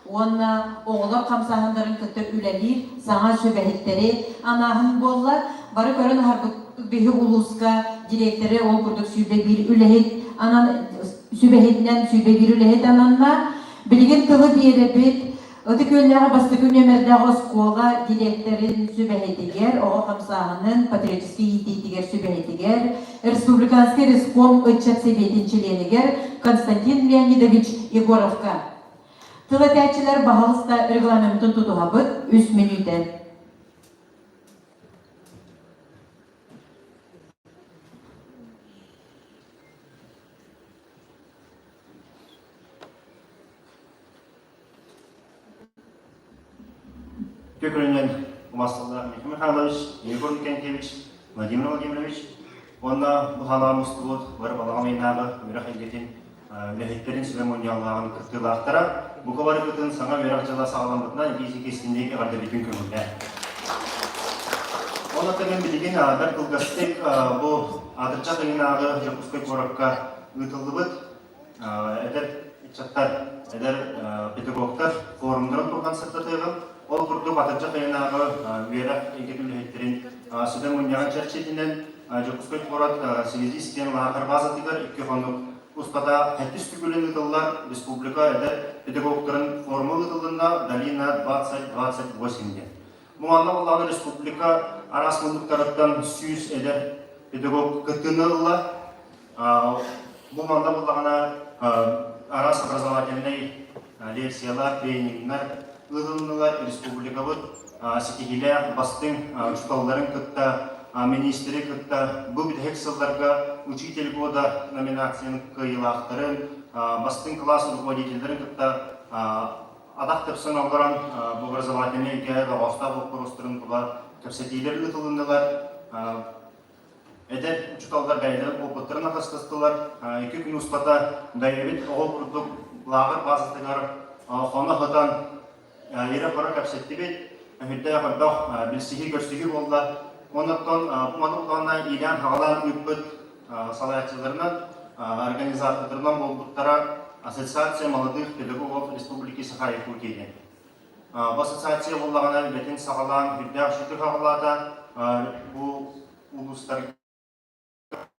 уонна оҕолор хамсааһыннарын кытта үлэлиир саҥа сүбэһиттэри анааһын буолла. Бары көрөн аһарбыт биһи улууска дириэктэри ол курдук 101 үлэһит анан сүбэһитинэн 101 үлэһит ананна. Билигин тылы биэрэбит Ытык Күөллээҕи бастакы нүөмэрдээх оскуола дириэктэрин сүбэһитигэр, оҕо хамсааһынын патриотическай иитиитигэр сүбэһитигэр, Республиканский реском ыччат сэбиэтин чилиэнигэр Константин Леонидович Егоровка. Тыл этээччилэр баһалыста регламентын тутуһабыт үс мүнүүтэ. Үтүө умастыллаах Михаил Михайлович, Егор Никентьевич, Владимир Владимирович уонна бу хаалаҕа мустубут бары балаҕан ыйынааҕы үөрэх эйгэтин үлэһиттэрин сүбэ мунньаҕын кыттыылаахтара бука барыгытын саҥа үөрэх дьыла саҕаламмытынан итии истиҥник эҕэрдэлиибин көҥүллээн. Ол атыгын билигин бэрт кылгастык бу атырдьах ыйынааҕы Дьокуускай куоракка ыытыллыбыт эдэр ыччаттар, эдэр педагогтар форумнарын туһунан сырдатыаҕым. Ол курдук атырдьах ыйынааҕы үөрэх эйгэтин үлэһиттэрин сүбэ мунньаҕын чэрчитинэн Дьокуускай куорат Синезис диэн лааҕыр баазатыгар икки хонук устата сэттис төгүлүн ыытыллар республика эдэр педагогтарын форума ыытыллынна Долина 2028 диэн. Бу манна буоллаҕына республика араас муннуктарыттан 100 эдэр педагог кыттыыны ылла. Бу манна буоллаҕына араас образовательнай лекциялар, тренингнэр ыытылыннылар. Республикабыт ситиһиилээх бастыҥ учууталларын кытта, министри кытта бу бүтэһик сылларга «Учитель года» номинацияны кыайыылаахтарын, бастыҥ кылаас руководителлэрин кытта атах тэпсэн олорон бу образовательнай эйгэ тоҕоостоох боппуруостарын тула кэпсэтиилэр ыытылыннылар. Эдэр учууталлар бэйэлэрин опыттарын атастастылар. Икки күн устата бэйэбит оҕо курдук лааҕыр баазатыгар хоно сытан ирэ-хоро кэпсэттибит. Өһүрдээх элбэх билсиһии-көрсүһүү буолла. Оннуттан бу маны иилээн-хаҕалаан ыыппыт салайааччыларынан, организатордарынан буолбуттара Ассоциация молодых педагогов Республики Саха-Якутия диэн. Бу ассоциация буоллаҕына үлэтин саҕалаан үрдээх үчүгэй хаҕылаата. Бу улуустарга.